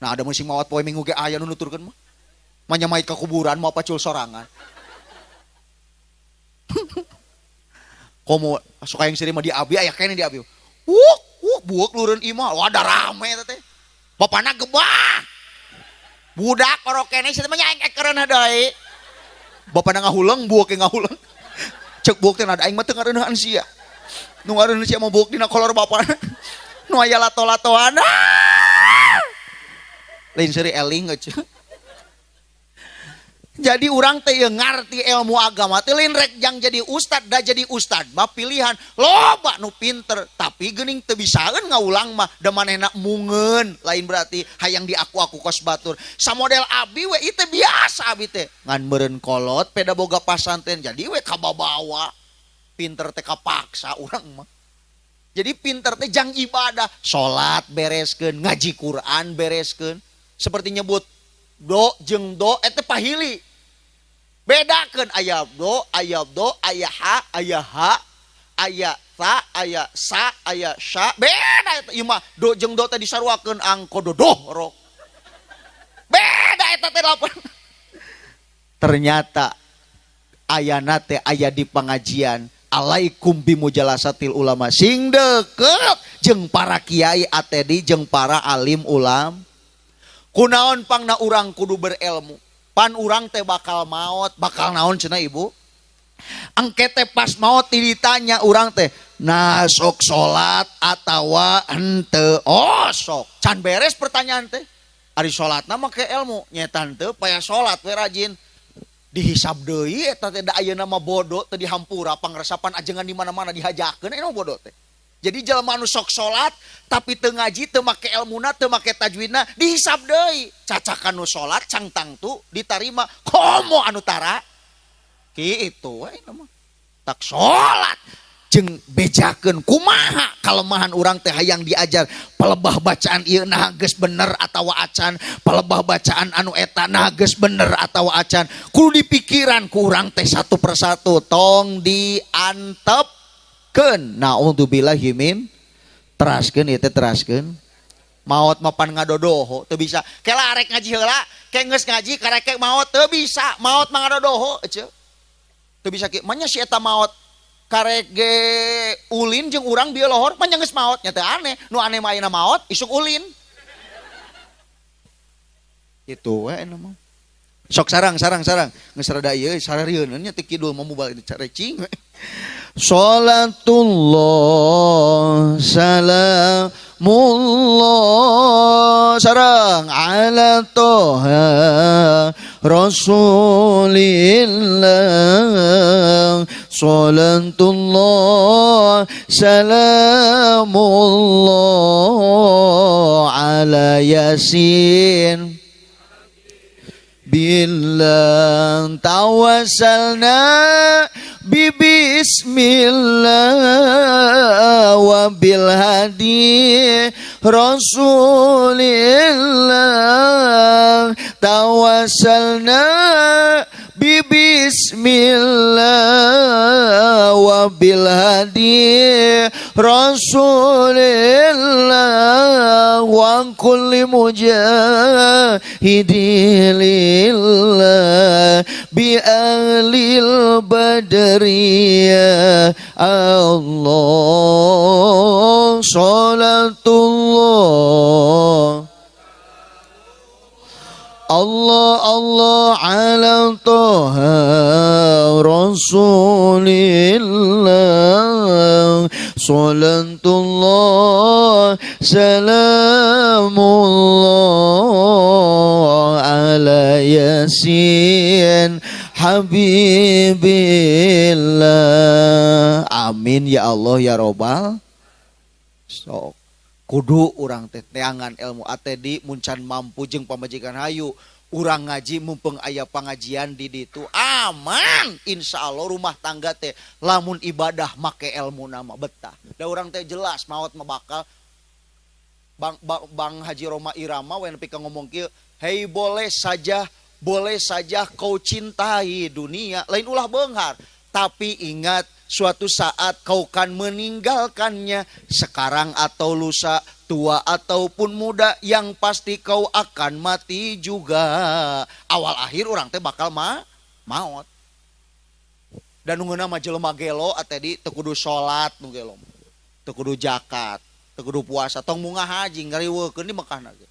Nah ada musim maot poe Minggu ge aya nu nuturkeun mah. Manya mait ka kuburan mau pacul sorangan. Komo suka yang sering mah di abi aya keneh di abi. Wuk, wuk buuk lureun imah. Wah da rame eta teh. Bapana gebah. Budak orok keneh sia teh mah nyaeng ekereun deui. Bapana ngahuleng buuk ge ngahuleng. Cek buuk teh da aing mah teu ngareuneuhan sia. Nu ngareuneuh sia mah buuk dina kolor bapana. Nu aya lato-latoan. Lain seuri eling euy. Jadi urang teh ngarti ilmu agama teh lain rek jang jadi ustad da jadi ustad mah pilihan loba nu pinter tapi geuning teu bisaeun ngaulang mah da manehna mungeun lain berarti hayang diaku-aku kos batur. Samodel abi we ieu teh biasa abi teh ngan meureun kolot peda boga pasantren jadi we kababawa. Pinter teh kapaksa urang mah. Jadi pinter teh jang ibadah, salat bereskeun, ngaji Quran bereskeun. Seperti nyebut do jeung do eta pahili. Bedakeun aya do, aya do, aya ha, aya ha, aya ta, aya sa, aya sya. Beda eta ieu mah do jeung do teh disaruakeun angko dodoh ro. Beda eta teh lapan. Ternyata ayana teh aya di pengajian alaikum bimujalasatil ulama sing deket jeung para kiai atedi jeung para alim ulam. Kunaon pangna urang kudu berilmu. Pan urang teh bakal maot, bakal naon cenah ibu? Engke teh pas maot ditanya urang teh, nah sok salat atawa henteu? Oh sok. Can beres pertanyaan teh. Ari salatna make ilmu, nyeta henteu paya salat we rajin. Dihisab deui eta teh da ayeuna mah bodoh teh dihampura pangresapan ajengan di mana-mana dihajakeun eta bodoh teh. Jadi jelema anu sok salat tapi teu ngaji, teu make elmuna, teu make tajwidna dihisab deui. Cacakan nu salat cang tangtu ditarima komo anu tara. Kitu we mah. Tak salat jeung bejakeun kumaha kalemahan urang teh hayang diajar pelebah bacaan ieu nah geus bener atawa acan, pelebah bacaan anu eta nah geus bener atawa acan. Kudu dipikiran ku urang teh satu persatu tong diantepkeun. Teraskeun naudzubillahi min teraskeun ieu teh teraskeun. Maot mapan ngadodoho teu bisa. Kela arek ngaji heula, ke geus ngaji karek maot teu bisa. Maot mah ngadodoho eceu. Teu bisa kieu. Manya si eta maot karek ge ulin jeung urang bieu lohor manya geus maot nya teu aneh. Nu aneh mah ayeuna maot isuk ulin. Kitu we anu mah. Sok sarang sarang sarang geus rada ieu sararieun nya teh kidul mah mubal carecing we. Salatullah salamullah sarang ala toha rasulillah. Salatullah salamullah ala yasin billah tawassalna bibismillah wa bil hadi rasulillah. Tawassalna bibismillah wa bil hadi rasulillah wa kulli mujahidin lillah bi ahlil badriyah. Allah salatullah Allah Allah ala toha rasulillah. Salatullah salamullah ala yasin habibillah. Amin ya Allah ya robbal. Sok kudu urang teh teangan ilmu atedi muncan mampu jeung pamajikan hayu urang ngaji mumpung aya pangajian di ditu aman insyaallah rumah tangga teh lamun ibadah make ilmu nama betah. Da urang teh jelas maot mah bakal Bang, bang, bang Haji Rhoma Irama we nepi ka ngomong kieu, hei boleh saja kau cintai dunia lain ulah beunghar, tapi ingat suatu saat kau kan meninggalkannya, sekarang atau lusa, tua ataupun muda, yang pasti kau akan mati juga. Awal akhir orang teh bakal maot. Dan nungeuna mah jelema gelo atedi teu kudu salat nu gelo. Teu kudu zakat, teu kudu puasa, tong munggah haji ngariweukeun di Mekah ge.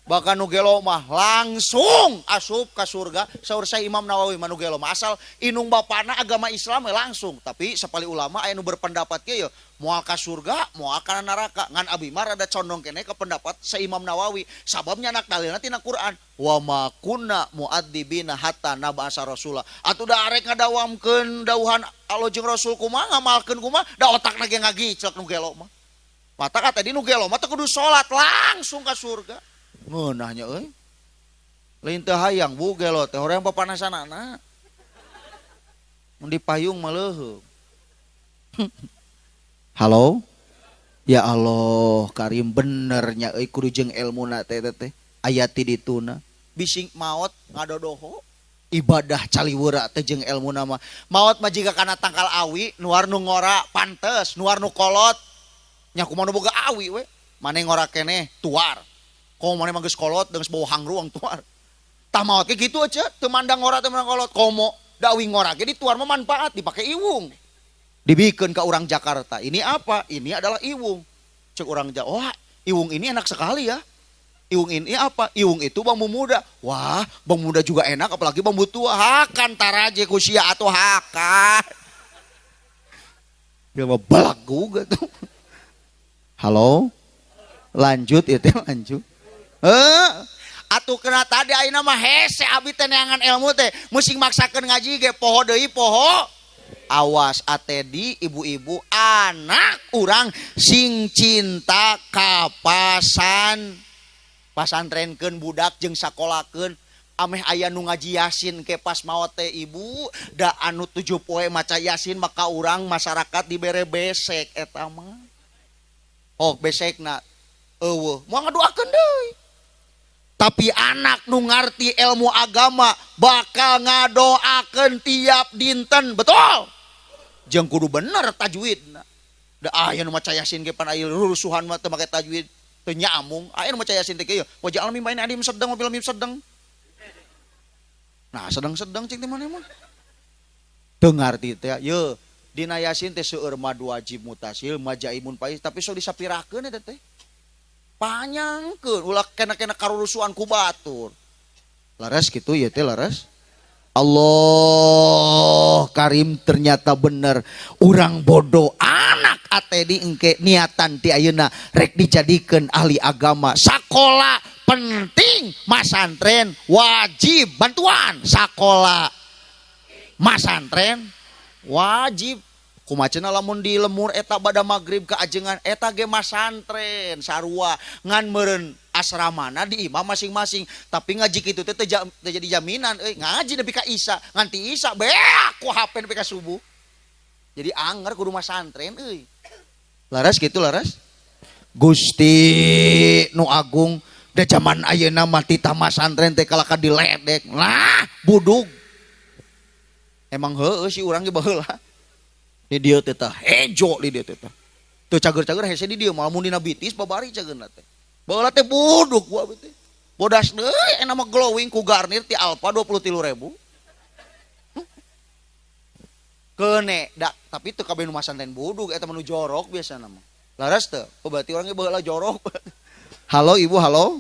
Bahkan nu gelo mah langsung asup ka surga. Saur saya Imam Nawawi mah nu gelo mah asal inung bapana agama Islam langsung. Tapi sapali ulama aya nu berpendapat kieu moal ka surga, moal ka neraka. Ngan abi mah rada condong keneh ka pendapat sa Imam Nawawi. Sababnya anak dalilna tina Quran. Wa ma kunna mu'adzibina hatta nab'asa rasula. Atuh da arek ngadawamkeun dauhan Allah jeung Rasul kumaha ngamalkeun kumaha da otakna ge ngagiclek nu gelo mah. Mata kata di nu gelo mah teu kudu salat langsung ka surga. Ngeunahnya euy. Lain teu hayang bu gelo teh hoream papanasanana. Mun dipayung mah leuheung. Halo? Ya Allah, karim benernya euy kudu jeung elmuna teh teh. Aya ti dituna. Bising maot ngadodoho ibadah caliwera teh jeung elmuna mah. Maot mah jiga kana tangkal awi, nuar nu ngora pantes, nuar nu kolot. Nya kumaha nu boga awi we. Mane ngora keneh tuar. Komo mane mah geus kolot geus bau hangruang tuar. Tah maot ge kitu aja, teu mandang ngora teu mandang kolot. Komo da awi ngora ge dituar mah manfaat dipake iwung. Dibikeun ka urang Jakarta. Ini apa? Ini adalah iwung. Cek urang Jawa, wah, iwung ini enak sekali ya. Iwung ini apa? Iwung itu bambu muda. Wah, bambu muda juga enak apalagi bambu tua. Hakan taraje ku sia atuh hakan. Dia mah belagu gitu. Halo? Lanjut ieu teh lanjut. Atuh kena tadi ayeuna mah hese abi teh neangan ilmu teh musing maksakeun ngaji ge poho deui poho. Awas atedi ibu-ibu anak urang sing cinta ka pasantrenkeun budak jeung sakolakeun ameh aya nu ngaji yasin ke pas maot teh ibu da anu 7 poe maca yasin maka urang masyarakat dibere besek eta mah. Oh besekna eueuh moal ngadoakeun deui. Tapi anak nu ngarti ilmu agama bakal ngadoakeun tiap dinten, betul? Jeung kudu bener tajwidna. Da aya nu maca Yasin ge pan aya rurusuhan mah teu make tajwid, teu nyamung. Aya nu maca Yasin teh kieu, wajah almi main adim sedeng mobil mim sedeng. Nah, sedeng-sedeng cing teh maneh mah. Teu ngarti teh, ye dina Yasin teh seueur mad wajib mutasil, majaimun pais, tapi sok disapirakeun eta teh. Panyangkeun ulah kena-kena karurusuhan ku batur. Laras kitu ieu teh laras. Allah Karim ternyata bener urang bodoh anak atedi engke niatan ti ayeuna rek dijadikeun ahli agama. Sakola penting, masantren wajib, bantuan sakola masantren wajib. Kumaha lamun di lemur eta bada magrib ka ajengan eta ge masantren sarua ngan meureun asramana di imah masing-masing, tapi ngaji kitu teh teu jadi jaminan euy, ngaji nepi ka isya nganti isya beak ku HP nepi ka subuh. Jadi anger kudu masantren euy. Laras kitu laras. Gusti nu agung da zaman ayeuna mah titah masantren teh kalaka diledek. Nah, budug. Emang heueuh si urang ge baheula. Di dieu teh tah hejo di dieu teh tah. Teu cager-cager hese di dieu moal mun dina bitis babari cageurna teh. Baheula teh buduk gua teh. Bodas deui enak mah glowing ku Garnier ti Alfa 23.000. Kene da tapi teu kabeh nu masantren buduk eta mah nu jorok biasana mah. Laras teu? Oh berarti urang ge baheula jorok. Halo ibu, halo.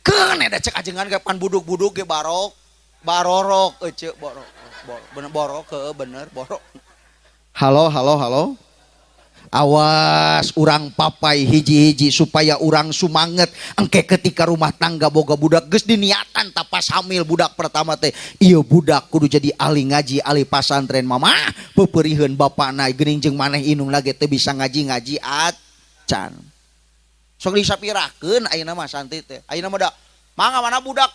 Kene da cek ajengan ge pan buduk-buduk ge barok, barorok ece borok. Bener borok heueuh bener borok. Halo, halo, halo. Awas urang papai hiji-hiji supaya urang sumanget engke ketika rumah tangga boga budak geus diniatan tapas hamil budak pertama teh ieu budak kudu jadi ahli ngaji ahli pasantren mama pepeuriheun bapana geuning jeung maneh indung lagi teu bisa ngaji-ngaji acan sok disapirakeun ayeuna mah santri teh ayeuna mah da mangga mana budak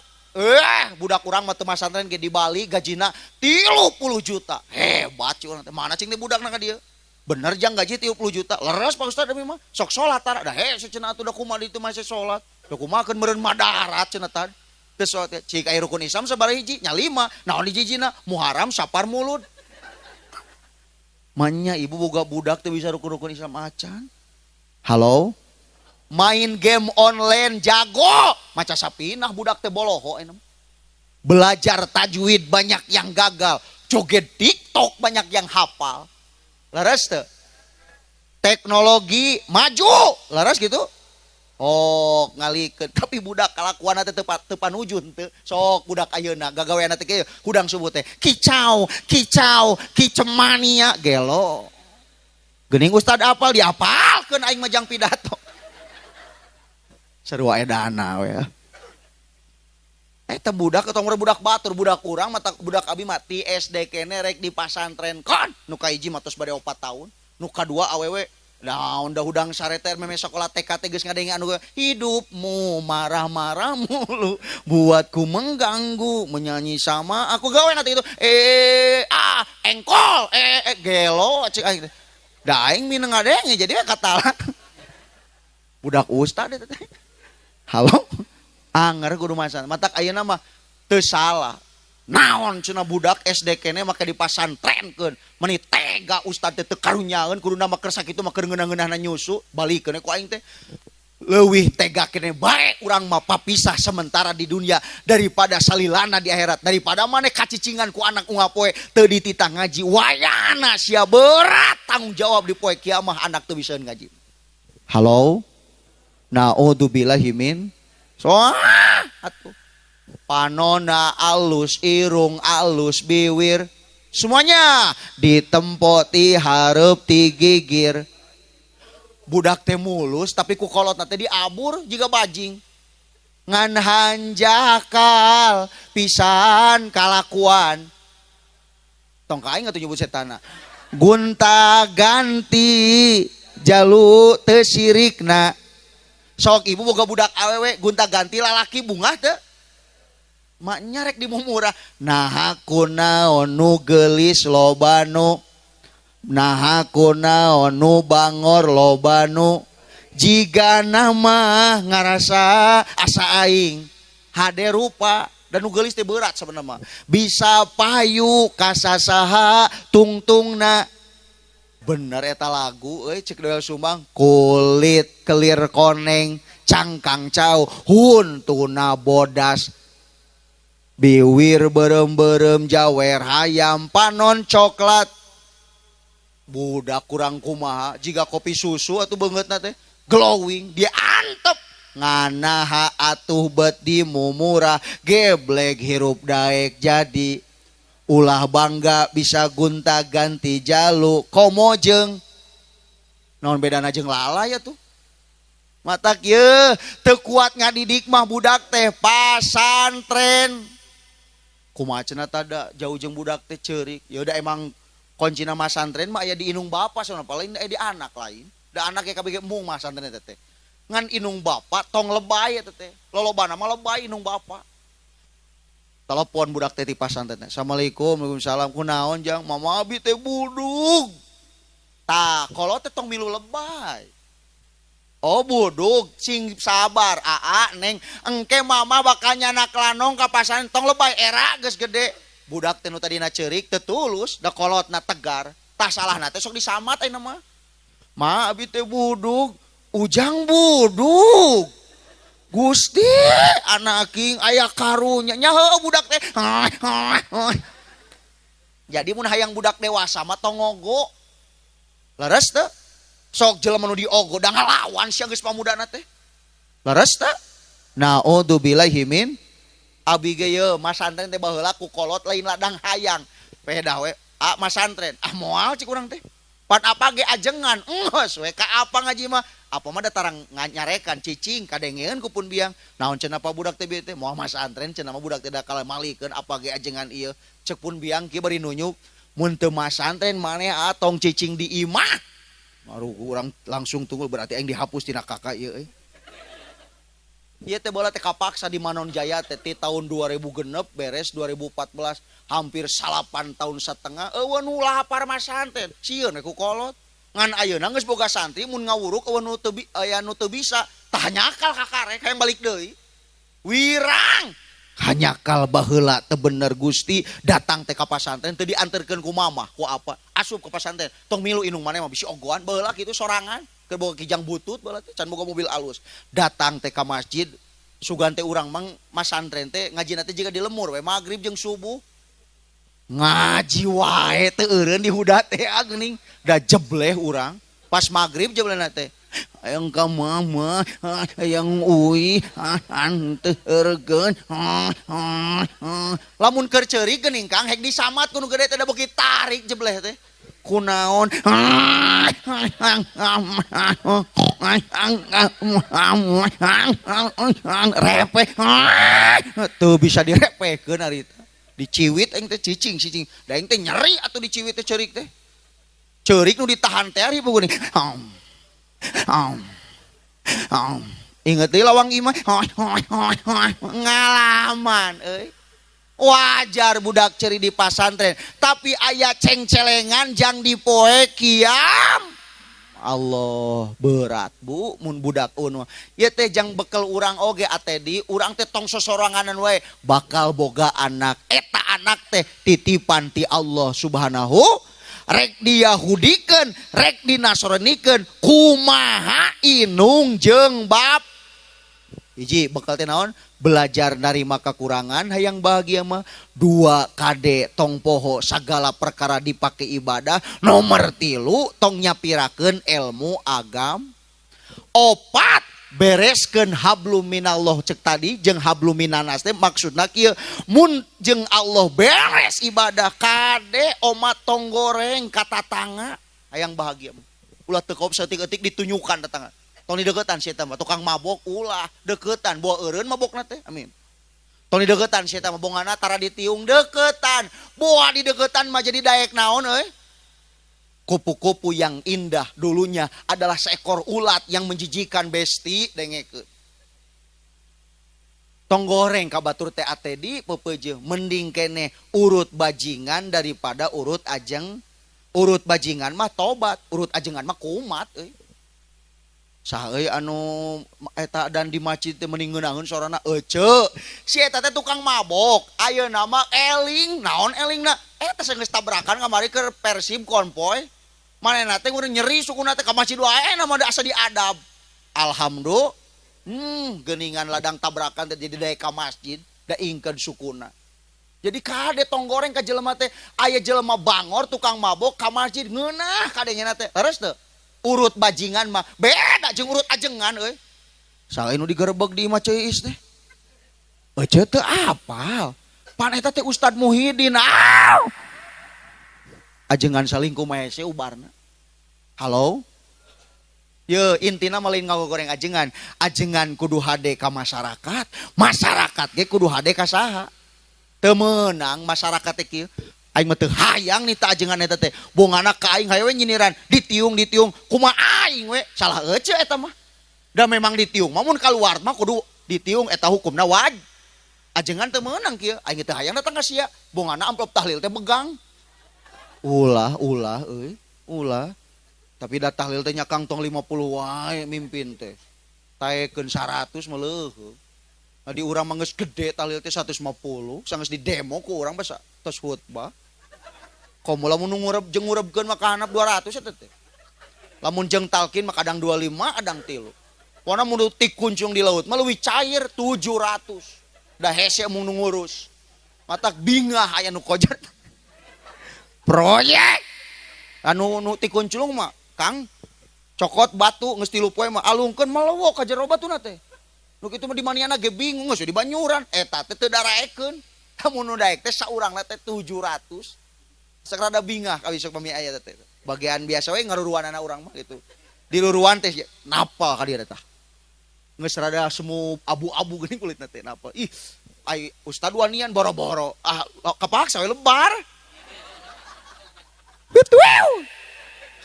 budak urang mah teu masantren ge di Bali gajina 30 juta hebat cuy urang teh mana cing teh budakna ka dieu bener jang gaji 30 juta leres Pak Ustad demi mah sok salat tara dah he cenah atuh da kumaha ditu mah salat da kumaha keun meureun madarat cenah tah teu salat cik aya rukun Islam sabaraha hiji nya 5 naon hiji-hijina Muharram Safar Mulud manya ibu boga budak teu bisa rukun-rukun Islam acan. Halo main game online jago maca sapinah budak teh boloho enem. Belajar tajwid banyak yang gagal, joget TikTok banyak yang hafal. Laras teu? Teknologi maju, laras gitu. Oh, ngalikeun tapi budak kalakuanna teh teu panujun teu. Sok budak ayeuna gagaweanna teh kieu, hudang subuh teh kicau, kicau, kicemania gelo. Geuning ustad apal diapalkeun aing mah jang pidato. Sarua edana we. Eta budak atau budak batur, budak urang mata budak abi mah ti SD kene rek di pasantren kon nu kahiji mah tos bade 4 tahun, nu kadua awewe naon da hudang sareter meme sakola TK teh geus ngadenge anu hidupmu marah-marah mulu buatku mengganggu menyanyi sama aku gawe nanti itu ah engkol gelo cek aing da aing mineng ngadenge jadi katala budak ustad eta teh. Halo anger kudu masan matak ayeuna mah teu salah naon cenah budak SD kene make dipasantrenkeun meuni tega ustad teh teu karunyaeun kuduna mah keur sakitu mah keur ngeunah-ngeunahna nyusu balikeun ku aing teh leuwih tega kene bae urang mah papisah sementara di dunia daripada salilana di akhirat daripada maneh kacicingan ku anak unggal poe teu dititah ngaji wayana sia berat tanggung jawab di poe kiamah anak teu bisa ngaji. Halo naudzubillahi min soah atuh panona alus irung alus biwir semuanya ditempo ti hareup ti gigir budak teh mulus tapi ku kolotna teh diabur jiga bajing ngan hanjakal pisan kalakuan tong ka aing atuh nyebut setana gunta ganti jalu teu sirikna. Sok ibu boga budak awewe gunta ganti lalaki bungah teu maknya rek dimumurah naha kunaon nu geulis loba nu naha kunaon nu bangor loba nu jigana mah ngarasa asa aing hade rupa Dan nu geulis teh berat sebenarnya. Bisa payu kasasaha tungtungna. Bener eta lagu euy cek Doel Sumbang, kulit kelir koneng cangkang cau huntuna bodas biwir berem-berem jawer hayam panon coklat. Budak kurang kumaha jiga kopi susu atuh beungeutna teh glowing dia antep nganaha atuh bet di mumurah geblek hirup daek jadi ulah bangga bisa gunta ganti jalu komo jeung naon bedana jeung lalay atuh matak ye teu kuat ngadidik mah budak teh pasantren kumaha cenah tada jauh jeung budak teh ceurik ya udah emang kuncina masantren mah aya di inung bapa soalna paling aya di anak lain da anak ge kabeh embung masantren eta teh ngan inung bapak tong lebay eta teh lolobana mah lebay inung bapak. Telepon budak teh ti pasantren teh, assalamualaikum waalaikumsalam kunaon jang mama abi teh budug tah kolot teh tong milu lebay. Oh budug sing sabar aa neng engke mama bakal nyanak lanong ka pasantren tong lebay era geus gede. Budak teh nu tadina ceurik teu tulus da kolotna tegar tah salahna teh sok disamat ayeuna mah ma abi teh budug ujang budug Gusti anak king aya karunya nya heuh budak teh. Jadi mun hayang budak dewasa mah tong ngogo leres teu sok jelema nu diogo da ngalawan sia geus pamudana teh leres teu. Naudzubillahi min abi ge ye masantren teh baheula ku kolot lain ladang hayang pedah we a masantren ah moal cik urang teh pan apa ge ajengan enggeus we ka apa ngaji mah apa mah da tarang nyarekan cicing kadengeun ku pun biang naon cenah pa budak teh bieu teh moal masantren cenah mah budak teh da kamalikeun apa ge ajengan ieu cek pun biang kieu bari nunyuk mun teu masantren maneh atong cicing di imah baru urang langsung tunggul berarti aing dihapus tina kakak ieu euy. Ieu teh bola teh kapaksa di Manon Jaya teh ti tahun 2006 beres 2014 hampir 8 tahun setengah eueuh nu lapar masantren sieun we ku kolot ngan ayeuna geus boga santri mun ngawuruk eueuh nu teu aya nu teu bisa tah nyakal kakarek hayang balik deui wirang hanyakal baheula teu bener Gusti datang teh ka pasantren teu dianterkeun ku mamah ku apa asup ke pasantren tong milu inung maneh mah bisi ogoan baheula kitu sorangan keur boga kijang butut baheula teh can boga mobil alus datang teh ka masjid sugan teh urang mang masantren teh ngajina teh jiga di lemur we magrib jeung subuh ngaji wae teu eureun di huda teh geuning da jebleh urang pas magrib jeblehna teh hayang ka mama hayang uwi anterkeun lamun keur ceurik geuning Kang hek disamat ku nu gede teh da beuki tarik jebleh teh kunaon repeh teu bisa direpehkeun harita diciwit aing teh cicing cicing da aing teh nyeri atuh diciwit teh ceurik teh ceurik nu ditahan teh ari geuning inget deui lawang imah ngalaman euy. Wajar budak ceri di pasantren tapi aya cengcelengan jang dipoe kiam Allah berat bu mun budak un ieu teh jang bekel urang oge atedi urang teh tong sosoranganan wae bakal boga anak eta anak teh titipan ti Allah Subhanahu rek diyahudikeun rek dinasronikeun kumaha inung jeung bab hiji bekal teh naon belajar narima kekurangan hayang bahagia mah dua kade tong poho segala perkara dipake ibadah nomor 3 tong nyapirakeun ilmu agam opat bereskeun hablum minallah cek tadi jeung hablum minanas teh maksudna kieu mun jeung Allah beres ibadah kade omat tong goreng ka tatangga hayang bahagia mah ulah teu kop saeutik-eutik ditunyukan tetangga tong dideketan si eta mah tukang mabok ulah deketan boa eureun mabokna teh amin tong dideketan si eta mah bongana tara ditiung deketan boa dideketan mah jadi daek naon euy. Kupu-kupu yang indah dulunya adalah seekor ulat yang menjijikan besti dengekeun. Tong goreng ka batur teh atedi peupeujeuh mending keneh urut bajingan daripada urut ajeng. Urut bajingan mah tobat, urut ajengan mah kumat euy. Saha euy anu eta dan di masjid teh meni ngeunaheun sorana ece. Si eta teh tukang mabok, ayeuna mah eling, naon elingna? Eta geus tabrakan kamari keur Persib konvoy. Manehna teh urang nyeri sukuna teh ka masjid wae na mah da asa diadab. Alhamdulillah. Geuningan ladang tabrakan teh jadi daek ka masjid, da ingkeun sukuna. Jadi kade tong goreng ka jelema teh, aya jelema bangor tukang mabok ka masjid ngeunah kadenya teh. Leres teu? Urut bajingan mah beda jeung urut ajengan euy. Saha nu digerebeg di imah Ceu Iis teh? Ece teu apal. Pan eta teh Ustad Muhyiddin. Aw. Ajengan salingkuh mah hese ubarna. Halo? Ye, intina mah lain ngagoreng ajengan. Ajengan kudu hade ka masyarakat, masyarakat ge kudu hade ka saha. Teu meunang masyarakat teh kieu. Aing mah teu hayang nita ajengan eta teh. Bongana ka aing hayo we nyiniran, ditiung-ditiung, kumaha aing we? Salah ece eta mah. Da memang ditiung mah mun kaluar mah kudu ditiung eta hukumna wajib. Ajengan teu meunang kieu, aing teu hayang datang ka sia. Bongana amplop tahlil teh begang. Ulah, ulah euy, ulah. Tapi da tahlil teh nya kang tong 50 wae mimpin teh. Taekeun 100 mah leuheuh. Nah, di urang mah geus gede tahlil teh 150, sanggeus di demo ku urang basa tos khutbah. Komo lamun nu ngurep jeung ngurebkeun mah ka handap 200 eta teh. Lamun jeung talkin mah kadang 25, kadang 3. Pokona mun tikuncung di laut mah leuwih cair 700. Da hese mung nu ngurus. Matak bingah aya nu kojar. Proyek anu nu tikuncung mah Kang cokot batu geus 3 poe mah alungkeun melewok ka jero batuna teh. Nu kitu mah di maniana ge bingung geus di banyuran eta teh teu daraekeun. Lamun nu daek teh saurangna teh 700. Sakrada bingah ka besok pami aya teh. Bagian biasa we ngaruruanana urang mah gitu. Di luruan teh napal ka dieu tah. Geus rada semu abu-abu geuning kulitna teh napal. Ih, ai ustad wanian boro-boro. Ah, kapaksa we lebar. Betul.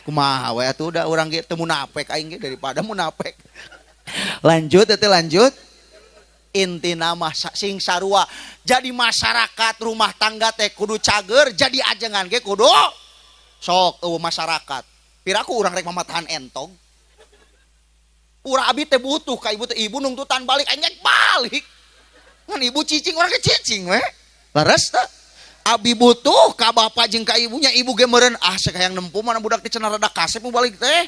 Kumaha we atuh da urang ge teu munafik aing ge daripada munafik. Lanjut teh lanjut. Intina mah sing sarua. Jadi masyarakat rumah tangga teh kudu cager, jadi ajengan ge kudu sok eueuh masyarakat. Piraku urang rek mamatahan entog. Urang abi teh butuh ka ibu teh, ibu nungtutan balik aing balik. Ngan ibu cicing urang ge cicing we. Leres teh? Abi butuh ka bapak jeung ka ibunya, ibu ge meureun ah sakayang nempo mana budak teh cenah rada kasep mu balik teh.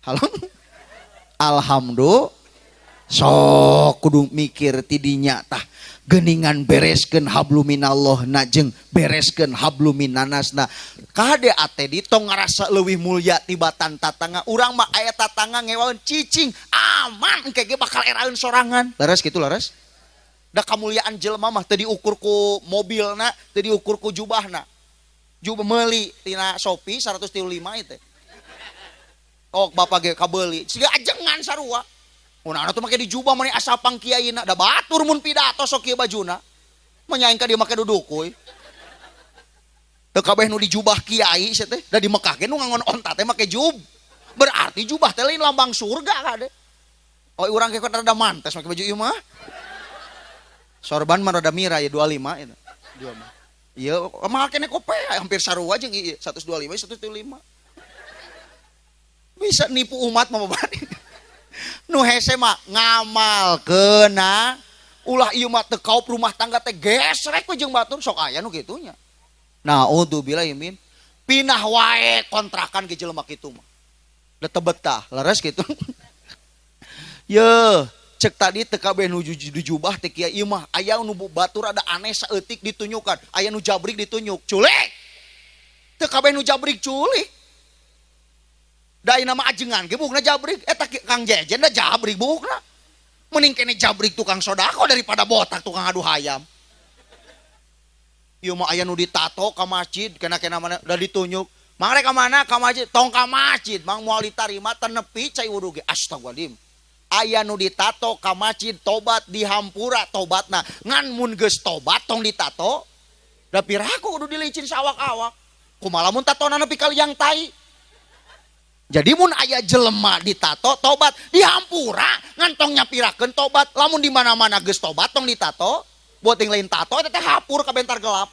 Halo. Alhamdulillah. Sok kudu mikir tidinya tah geuningan bereskeun habluminallah na jeung bereskeun habluminanasna. Kade ate di tong ngarasa leuwih mulya tibatan tatangga. Urang mah aya tatangga ngewaeun cicing aman engke ge bakal eraeun sorangan. Leres kitu leres? Da kamuliaan jelema mah teu diukur ku mobilna, teu diukur ku jubahna. Jubah meuli tina Shopee 135 ieu teh. Oh, bapak ge kabeuli. Siga ajengan sarua. Mun anu tuh make di jubah mani asapang kiaina, da batur mun pidato sok kieu bajuna. Menyaing ka dia make dudukuy. Teu kabeh nu dijubah kiai sia teh, da di Mekah ge nu ngangon onta teh make jub. Berarti jubah teh lain lambang surga kade. Oh, urang ge rada mantes make baju ieu mah. Sorban mah rada mira ya 25 itu. 25. Iya, mahal kene kope hampir sarua jeung ieu 125 135. Bisa nipu umat mah babari. Nu hese mah ngamal keuna ulah ieu mah teu kaup rumah tangga teh gesrek we jeung batur sok aya nu kitunya. Naudzubillah min pinah wae kontrakan ge jelema kitu mah. Da teu betah, leres kitu. Yeuh, cek tadi teu kabeh nu dijubah teh kiai ieu mah aya nu batur ada aneh saeutik ditunyukan, aya nu jabrik ditunyuk, culik. Teu kabeh nu jabrik culik. Da ayeuna mah ajengan ge buukna jabrik, eta Kang Jejen da jabrik buukna. Mending kene jabrik tukang sodako daripada botak tukang adu hayam. Ieu mah aya nu ditato ka masjid, kena-kena mana da ditunyuk. Mang rek ka mana? Ka masjid, tong ka masjid, mang moal ditarima tenepi cai wudu ge. Astagfirullahaladzim. Aya nu ditato ka masjid tobat dihampura tobatna. Ngan mun geus tobat tong ditato. Da piraku kudu dilicin sawak-awak. Kumaha lamun tatona nepi ka liang tai. Jadi mun aya jelema ditato tobat dihampura ngan tong nyapirakeun tobat. Lamun di mana-mana geus tobat tong ditato, buat yang lain tato eta teh hapur ka bentar gelap.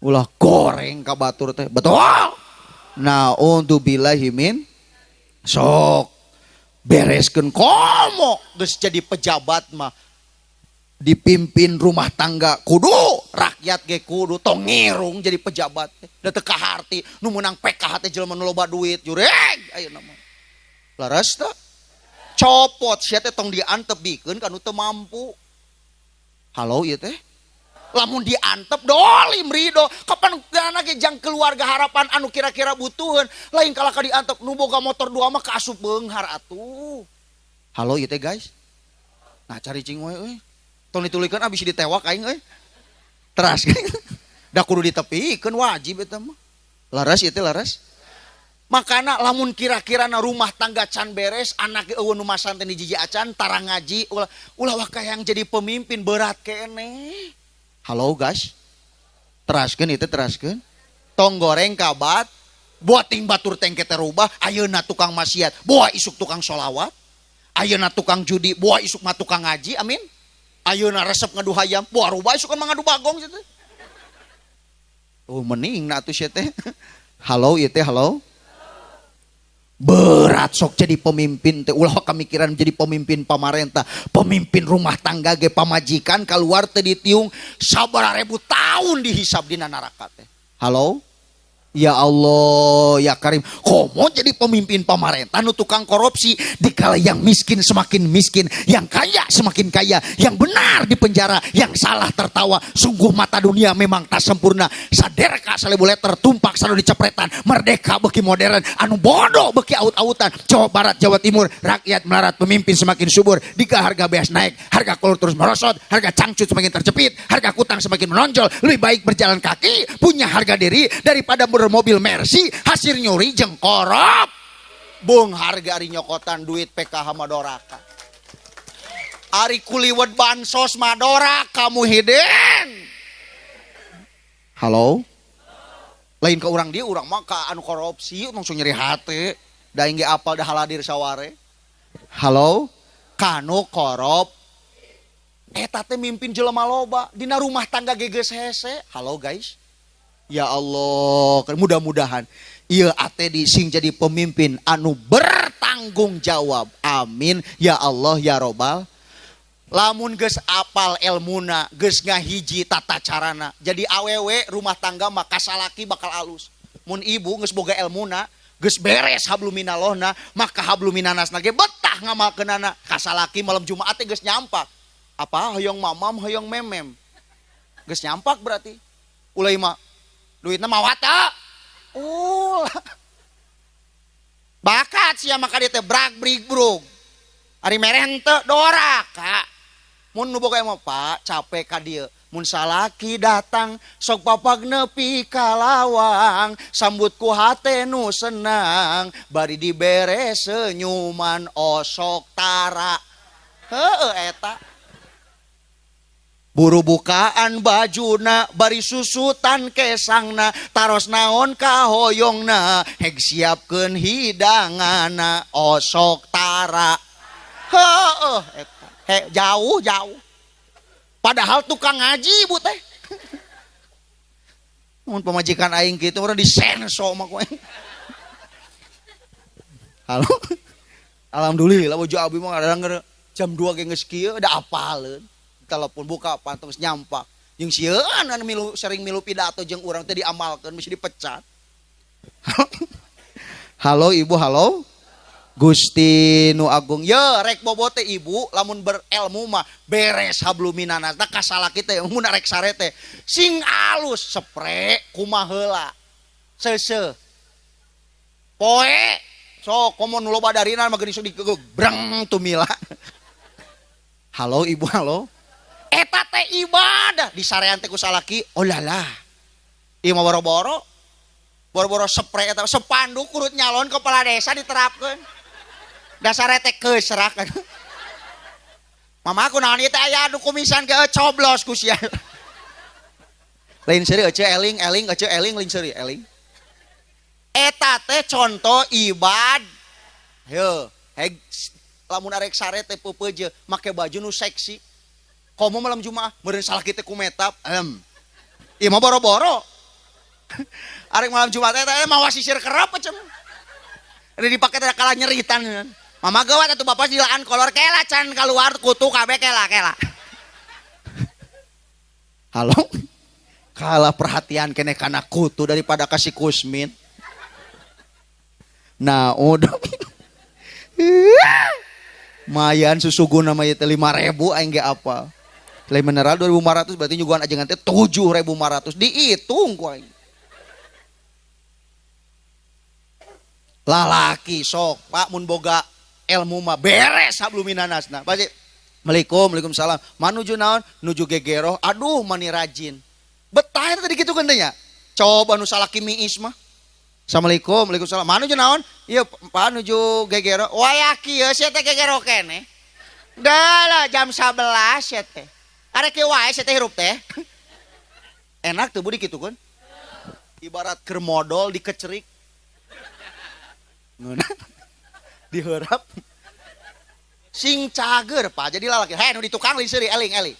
Ulah goreng ka batur teh. Betul. Naudzubillahi min sok bereskeun komo geus jadi pejabat mah dipimpin rumah tangga kudu rakyat ge kudu tong ngirung jadi pejabat da teu kaharti nu meunang PKH teh jelema nu loba duit jureg ayeuna mah laras teh copot sia teh tong diantep bikeun ka nu teu mampu. Halo ieu teh lamun diantep dolim ridho kapan gana ge jang keluarga harapan anu kira-kira butuheun lain kalah ka diantep nu boga motor dua mah kaasup beunghar atuh. Halo ieu teh guys. Nah cari cing we euy. Tong ditulikeun abis ditewak aing euy. Teras. Da kudu ditepikeun wajib eta mah. Laras ieu teh laras. Makana lamun kira-kira na rumah tangga can beres, anak eueuh nu masan teh jiji acan tara ngaji, ulah waka yang jadi pemimpin berat keneh. Halo guys. Teraskeun ieu teh teraskeun. Tong goreng kabat, buating batur tengke teh rubah, ayeuna tukang maksiat, boa isuk tukang sholawat. Ayeuna tukang judi, boa isuk mah tukang ngaji, amin. Ayeuna resep ngadu hayam, boa rubah isuk mah ngadu bagong sia teh. Oh mening na atuh sia teh. Halo ieu teh halo. Berat sok jadi pemimpin teh ulah kamikiran jadi pemimpin pamarentah, pemimpin rumah tangga ge pamajikan keluar teh ditiung sabaraha ribu tahun dihisab dina neraka teh. Halo? Ya Allah, ya Karim. Komo jadi pemimpin pamarentah nu tukang korupsi dikala yang miskin semakin miskin, yang kaya semakin kaya, yang benar di penjara, yang salah tertawa. Sungguh mata dunia memang tak sempurna. Saderka salebu leter tumpak selalu dicepretan. Merdeka beki modern, anu bodoh beki aut-autan. Jawa Barat, Jawa Timur, rakyat melarat, pemimpin semakin subur. Dika harga beas naik, harga kolor terus merosot, harga cangcut semakin terjepit, harga kutang semakin menonjol. Lebih baik berjalan kaki, punya harga diri daripada mobil Mercy hasil nyuri jeung korop. Bung harga ari nyokotan duit PKH madoraka. Ari kuliwet bansos madoraka Muhyiddin. Halo? Lain ke urang dia urang mah ka anu korupsi langsung nyeri hate. Da aing ge apal da haladir saware. Halo? Kanu korop. Eta teh mimpin jelema loba dina rumah tangga ge geus hese. Halo guys. Ya Allah, mudah-mudahan ieu ate sing jadi pemimpin anu bertanggung jawab. Amin ya Allah ya Robbal. Lamun geus apal elmuna, geus ngahiji tata carana. Jadi awewe rumah tangga mah kasalaki bakal alus. Mun ibu geus boga elmuna, geus beres habluminalohna, maka habluminanasna ge betah ngamalkeunana. Kasalaki malam Jumat teh geus nyampak. Apa hoyong mamam hoyong memem. Geus nyampak berarti. Ulai mah duitna mawata. Ulah. Bakat sia maka dia teh brak brik brug. Ari mereh henteu doraka. Mun nu boga mah Pak capek ka dieu. Mun salaki datang sok papag nepi ka lawang, sambut ku hate nu senang, bari dibere senyuman osok tara. Heueuh eta. Buru bukaan bajuna bari susutan kesangna taros naon kahoyongna heg siapkeun hidangana osok tara. Heueuh eta. He jauh-jauh. Padahal tukang ngaji ibu teh. Mun pamajikan aing kitu urang disenso mah ku aing. Halo. Alhamdulillah baju abi mah kadang jam 2 ge geus kieu da apaleun. Telepon buka pantung nyampak jeung sieun anu milu sering milu pidato jeung urang teh diamalkeun mesti dipecat. Halo ibu, halo. Gusti nu agung ye rek bobo teh ibu lamun berilmu mah beres habluminanas tah kasalaki teh mun rek sare teh sing alus sepre kumaha heula seuseuh poe sok komo nu loba darina mah geuning sok digebreng tumila. Halo ibu, halo. Eta teh ibadah disarean teh ku salaki oh lala ieu mah boro-boro boro-boro sepre eta sepanduk kurut nyalon kepala desa diterapkeun dasar teh keusrak. Mama aku naon ieu teh aya anu kumisan ge coblos ku sia. Lain seuri ece eling eling ece eling lain seuri eling. Eta teh contoh ibad. Heuh, heg lamun arek sare teh peupeuje make baju nu seksi. Komo malam Jumat meureun salah kitu ku metap. Ieu mah boro-boro. Arek malam Jumat eta mawa sisir kerep cenah. Ini dipake teh kalah nyeritan. Mama gawat atuh bapak dilaan kolor kela can keluar kutu kabeh kela kela. Halo? Kalah perhatian kene kana kutu daripada kasih Kusmin. Nah, udah. Mayan susugu nama ieu teh 5.000 aing ge apal. Lain mineral 2.500 berarti nyuguhan ajengan teh 7.500 dihitung ku aing. Lalaki sok Pak mun boga ilmu mah beres habluminanasna. Pasti Assalamualaikum, waalaikumsalam. Manuju naon? Nuju gegeroh. Aduh mani rajin. Betah eta tadi kitu kan teh nya. Coba nu salaki miis mah. Assalamualaikum, waalaikumsalam. Manuju naon? Ieu Pak nuju gegero. Waya kieu sia teh gegero keneh. Dah lah jam 11 sia teh. Arek kieu wae sia teh hirup teh. Enak tuh Bu dikitukeun. Ibarat keur modol dikecerik. Ngeunah. Diheurap. Sing cager Pak. Jadi lalaki, heh nu di tukang lain seuri eling eling.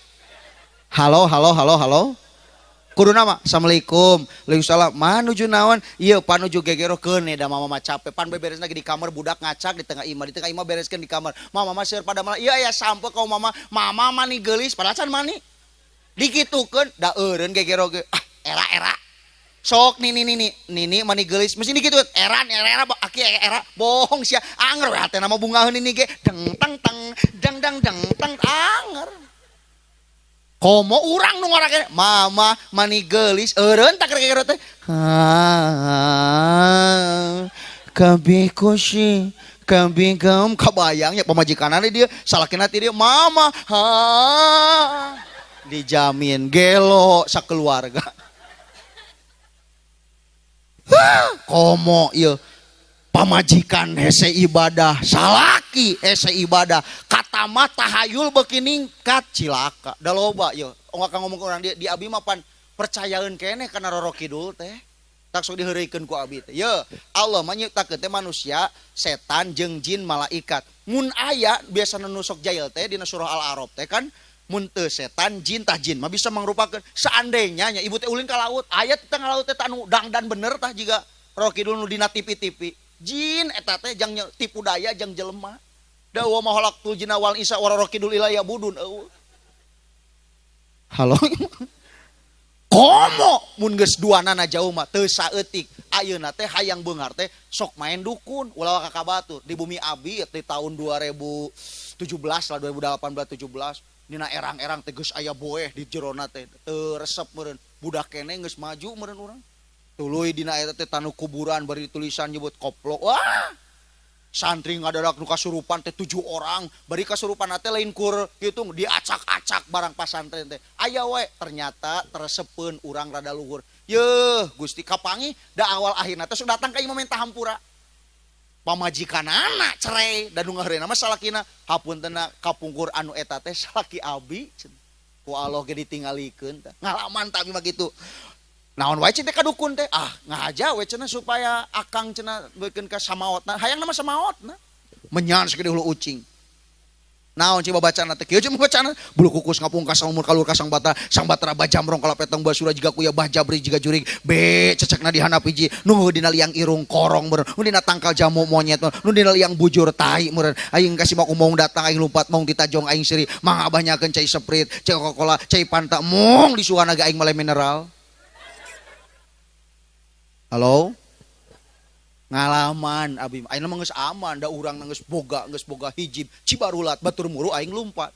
Halo halo halo halo. Kudu nama, assalamualaikum, waalaikumsalam. Manuju naon? Ieu panuju gegero keun da mama mah capek. Pan beberes lagi di kamar budak ngacak di tengah imah bereskeun di kamar. Mama mah seueur pada malah ieu aya sampe ka mama, mama mani geulis padahal can mani. Dikitukeun da eureun gegero ge. Ah, era era. Sok nini nini nini mani geulis mesti dikitukeun. Eran era era aki era bohong sia. Anger we hatena mah bungaheun nini ge. Deng teng teng deng deng deng teng anger. Komo urang nu ngorake mama mani geulis eureun tak kira-kira teh. Kabi kushi kabi gam kabayangnya pamajikanana dia salakina ti dia mama ha dijamin gelo sakeluarga. Komo ieu pamajikan hese ibadah salaki hese ibadah katama tahayul beuki ningkat cilaka da loba ieu ongak ngomong ke urang dia di abi mah pan percayaeun keneh kana Roro Kidul teh tak sok diheureuykeun ku abi teh ye Allah mah nyiptakeun teh manusia setan jeung jin malaikat mun aya biasana nu sok jail teh dina surah Al-A'raf teh kan mun teu setan jin tah jin mah bisa mangrupakeun seandainya nya ibu teh ulin ka laut aya teh tengah laut teh anu dangdan bener tah jiga Roro Kidul nu dina TV-TV jin eta teh jang tipu daya jang jelema da wa ma khalaqtul jinna wal insa wa Roro Kidul illa yabudun. Halo. Komo mun geus duanana jauh mah teu saeutik ayeuna teh hayang beunghar teh sok main dukun ulah ka kabatur di bumi abi di tahun 2017 lah 2018 17 dina erang-erang teh geus aya boeh di jerona teh teu resep meureun budak keneh geus maju meureun urang. Tuluy dina eta teh tanu kuburan bari tulisan nyebut koplok. Wah. Santri ngadadak nu kasurupan teh 7 orang, bari kasurupan teh lain kur kitu diacak-acak barang pasantren teh. Aya we ternyata teresepeun urang rada luhur. Yeuh, Gusti kapangi da awal akhirna teh sok datang ka imah menta hampura. Pamajikanana cerai da nu ngaheureuna mah salakina hapuntenna kapungkur anu eta teh salaki abi cenah. Ku Allah ge ditinggalikeun tah. Ngalaman tah abi mah kitu. Naon wae cinta ka dukun teh ah ngahaja we cenah supaya akang cenah beukeun ka samaotna hayang nama samaotna menyan sagede hulu ucing naon cing babacana teh kieu cing babacana bulu kukus ngapungkas umur kalur ka sang bata sang batara bajamrong kalapetong basura jiga kuya bah jabri jiga jurig be cecekna di handap hiji nu dina liang irung korong meureun nu dina tangkal jamu monyet nu dina liang bujur tai meureun aing kasih mau mong datang aing lumpat mong ditajong aing seuri mangga banyakeun cai Sprite cai Coca-Cola cai Fanta mong disuana ge aing male mineral. Halo? Ngalaman abi ayeuna mah geus aman da urang geus boga hijib cibarulat batur muru aing lumpat.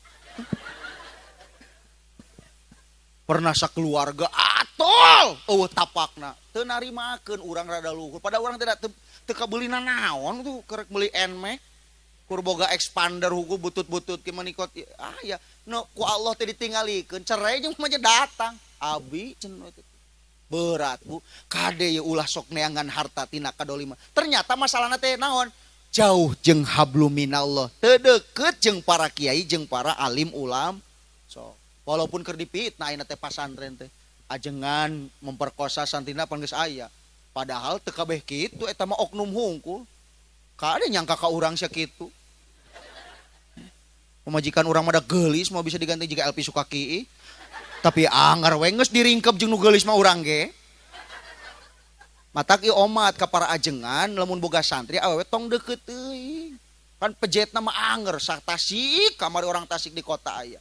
Pernah sakeluarga atol eueuh tapakna teu narimakeun urang rada luhur pada urang teh teu kabeulina naon tuh kerek meuli Nmax kur boga expander huku butut-butut ki manikot ah ya nu ku Allah teh ditinggalikeun cerai jeung mah datang abi cenah berat bu kade ya ulah sok neangan harta tina kadolima ternyata masalahna teh naon jauh jeung habluminallah teu deukeut jeung para kiai jeung para alim ulam so walaupun keur dipitnah ayeuna teh pasantren teh ajengan memperkosa santrina pan geus aya padahal teu kabeh kitu eta mah oknum hungkul kade nyangka ka urang sia kitu pamajikan urang mah da geulis mau bisa diganti jiga LP Sukaki. Tapi anggar we geus diringkep jeung nu geulis mah urang ge. Matak ieu omat ka para ajengan lamun boga santri awewe tong deukeut teuing. Kan pejetna mah anger sa Tasik, kamari orang Tasik di kota aya.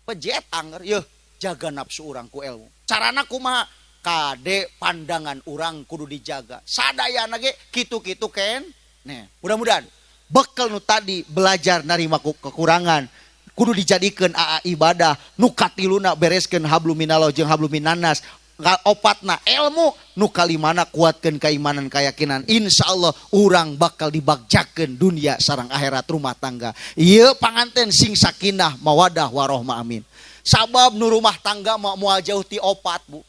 Pejet anger yeuh, jaga nafsu urang ku ilmu. Carana kumaha? Kade pandangan urang kudu dijaga. Sadayana ge kitu-kitu ken. Nih, mudah-mudahan bekal nu tadi belajar narima kekurangan kudu dijadikeun aa ibadah nu katiluna bereskeun hablum minallah jeung hablum minannas. Opatna ilmu nu kalimana kuatkeun keimanan keyakinan. Insyaallah urang bakal dibagjakeun dunia sareng akhirat rumah tangga. Ieu panganten sing sakinah mawadah warohmah amin. Sabab nu rumah tangga mah moal jauh ti opat bu.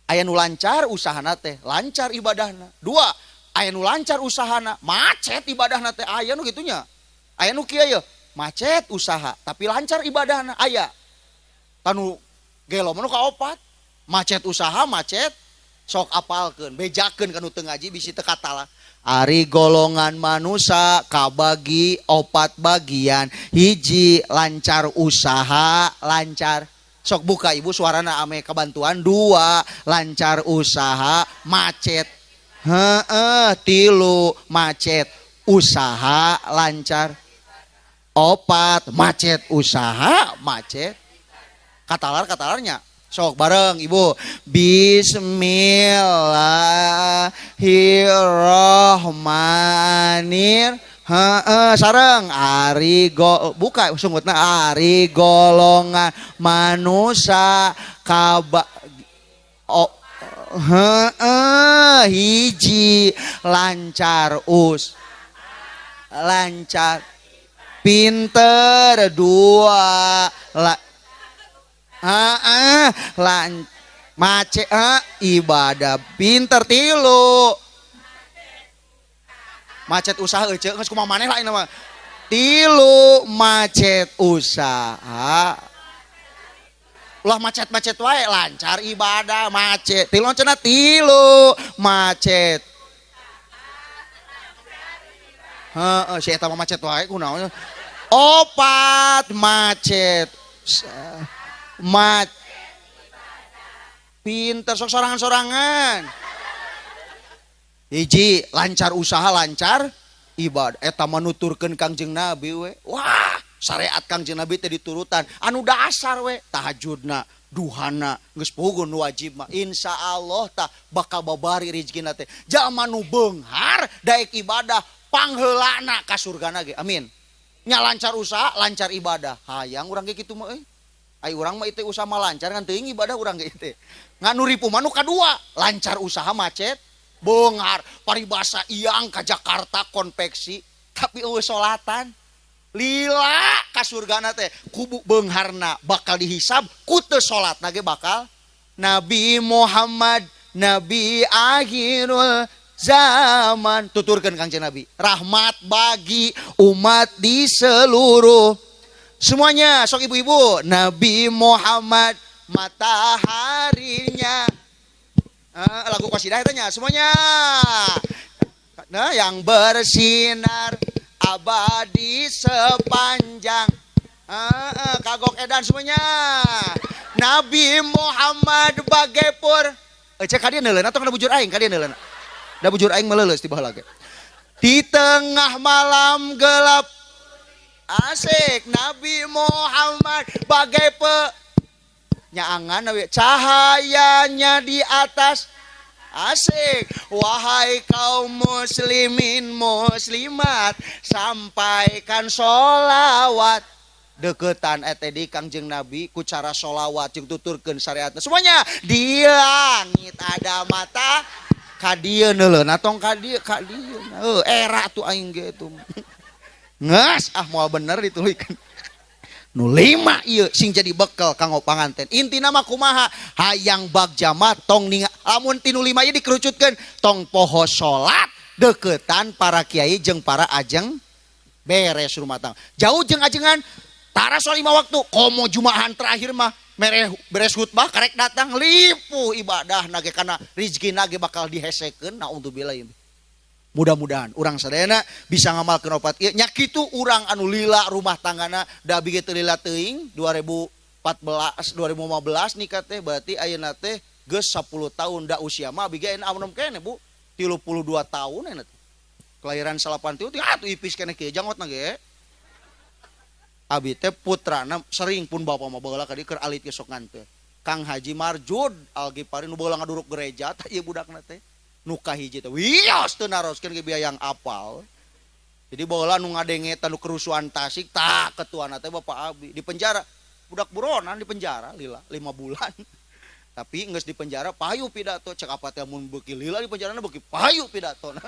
Aya nu lancar usahana teh, lancar ibadahna. Dua, aya nu lancar usahana, macet ibadahna teh aya nu kitunya. Aya nu kieu ye, macet usaha tapi lancar ibadahna aya. Tanu gelo mah nu kaopat. Macet usaha, macet sok apalkeun, bejakeun kanu teu ngaji bisi teu katala. Ari golongan manusia kabagi opat bagian. Hiji lancar usaha, lancar. Sok buka ibu suarana ame kebantuan. Dua, lancar usaha, macet. Heeh, tilu macet usaha, lancar. Opat, macet usaha, macet. Katalar-katalarnya. Sok bareng ibu. Bismillahirrahmanirrahim. Heeh, sareng ari go buka sungutna ari golongan manusia kaba oh, heeh, hiji lancar us lancar pinter dua la heeh lan mace ibadah pinter tilu macet usaha euceu geus kumaha maneh lain mah tilu macet usaha ulah macet-macet wae lancar ibadah macet tilu cenah tilu macet heeh si eta mah macet wae kunaon opat macet mat pinter sok sorangan-sorangan hiji lancar usaha lancar ibadah eta manuturkeun Kangjeng Nabi we wah syariat Kangjeng Nabi teh diturutan anu dasar we tahajudna duhana geus puguh nu wajib mah insyaallah tah bakal babari rezekina teh jalma nu beunghar daek ibadah pangheulana ka surgana ge amin nya lancar usaha lancar ibadah hayang urang ge kitu mah euy. Ai urang mah itu usaha mah lancar ngan teuing ibadah urang ge teh. Ngan nu ripuh mah nu kadua, lancar usaha macet, beunghar, paribasa iang ka Jakarta konveksi, tapi eueuh solatan. Lila ka surgana teh, kubu beungharna bakal dihisab, ku teu salatna ge bakal Nabi Muhammad, Nabi akhirul zaman tuturkeun Kangjeng Nabi, rahmat bagi umat di seluruh semuanya, sok ibu-ibu, Nabi Muhammad mataharinya. Lagu qasidah tanya semuanya. Nah, yang bersinar abadi sepanjang. Kagok edan semuanya. Nabi Muhammad bagai pur. Cek kadieu neuleun atau kana bujur aing kadieu neuleun. Da bujur aing meleuleus ti baheula ge. Di tengah malam gelap asik Nabi Muhammad bagai pe nyaangan Nabi cahayanya di atas asik wahai kaum muslimin muslimat sampaikan sholawat deketan ete di Kangjeng Nabi ku cara sholawat jeung tuturkeun syariatna semuanya di langit ada mata ka dieu neuleun atong ka dieu heuh era tuh aing ge tuh nges ah moal bener ditulikeun nu lima ieu sing jadi bekal kanggo panganten intina mah kumaha hayang bagja mah tong ninga lamun ti nu lima ieu dikerucutkeun tong poho salat deketan para kiai jeung para ajeng beres rumah tangga jauh jeung ajengan tara salat lima waktu komo jumahan terakhir mah beres khutbah karek datang lipuh ibadah nage kana rizkina ge bakal dihesekeun naudzubillah. Mudah-mudahan urang sadayana bisa ngamalkeun opat ieu nya kitu urang anu lila rumah tanggana da abi ge teu lila teuing 2014 2015 nikah teh berarti ayeuna teh Geus 10 tahun da usia mah abi ge anom keneh Bu. 32 tahun enak. Kelahiran 83 atuh ipis keneh kieu jangotna ge. Abi teh putrana sering pun bapak mah baheula ka dieu keur alit ge sok nganteur. Kang Haji Marjud Al-Ghifari nu baheula ngaduruk gereja tah ieu budakna teh. Nu kahiji teh wios teu naroskeun ge biaya yang apal. Jadi baheula nu ngadenge teh nu kerusuhan Tasik tah ketuana teh bapak abi di penjara. Budak buronan di penjara lila 5 bulan. Tapi geus di penjara payu pidato cek apa teh mun beuki lila di penjarana beuki payu pidatona.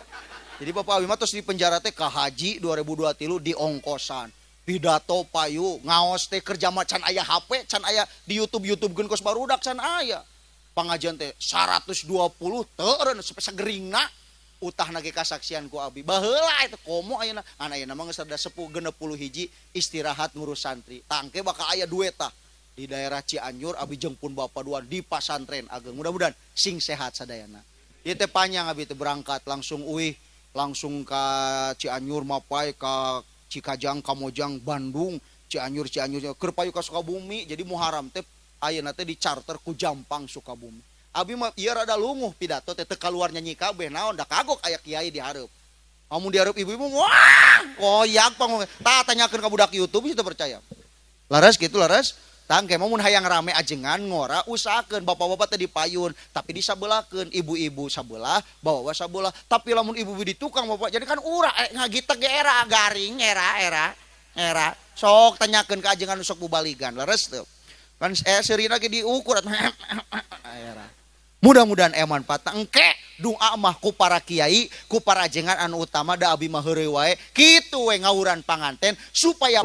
Jadi bapak abi mah tos di penjara teh ka haji 2023 di ongkosan. Pidato payu ngaos teh kerja mah can aya HP, can aya di YouTube-YouTube geun kos barudak can aya. Pangajian teh 120 teureun sageringna utahna ge kasaksian ku abi. Baheula eta komo ayeuna, ngan ayeuna mah geus rada sepuh 61 istirahat ngurus santri. Tangke bakal aya duet tah di daerah Cianjur abi jeung pun bapa dua di pasantren ageng. Mudah-mudahan sing sehat sadayana. Ieu teh panjang abi teh berangkat langsung uih langsung ka Cianjur mapai ka Cikajang, Kamojang, Bandung, Cianjur, Cianjur, keur payu ka Sukabumi. Jadi Muharram teh ayeuna teh dicarter ku Jampang Sukabumi. Abi mah ieu rada lunguh pidato teh teu kaluar nyanyi kabeh naon da kagok aya kiai di hareup. Amun di hareup ibu-ibu wah koyak pangong. Tah tanyakeun ka budak YouTube sih teu percaya. Laras kitu laras. Tangke mah mun hayang rame ajengan ngora usahakeun bapak-bapak teh dipayun tapi disabelahkeun ibu-ibu sabelah bapak-bapak sabelah tapi lamun ibu-ibu di tukang bapak jadi kan ura ngagitek ge era garing era era era sok tanyakeun ka ajengan sok bubaligan leres teu kan seurina ge diukur era. Mudah-mudahan manfaat engke doa mah ku para kiai ku para ajengan anu utama da abi mah heureuy wae kitu we ngawuran panganten supaya.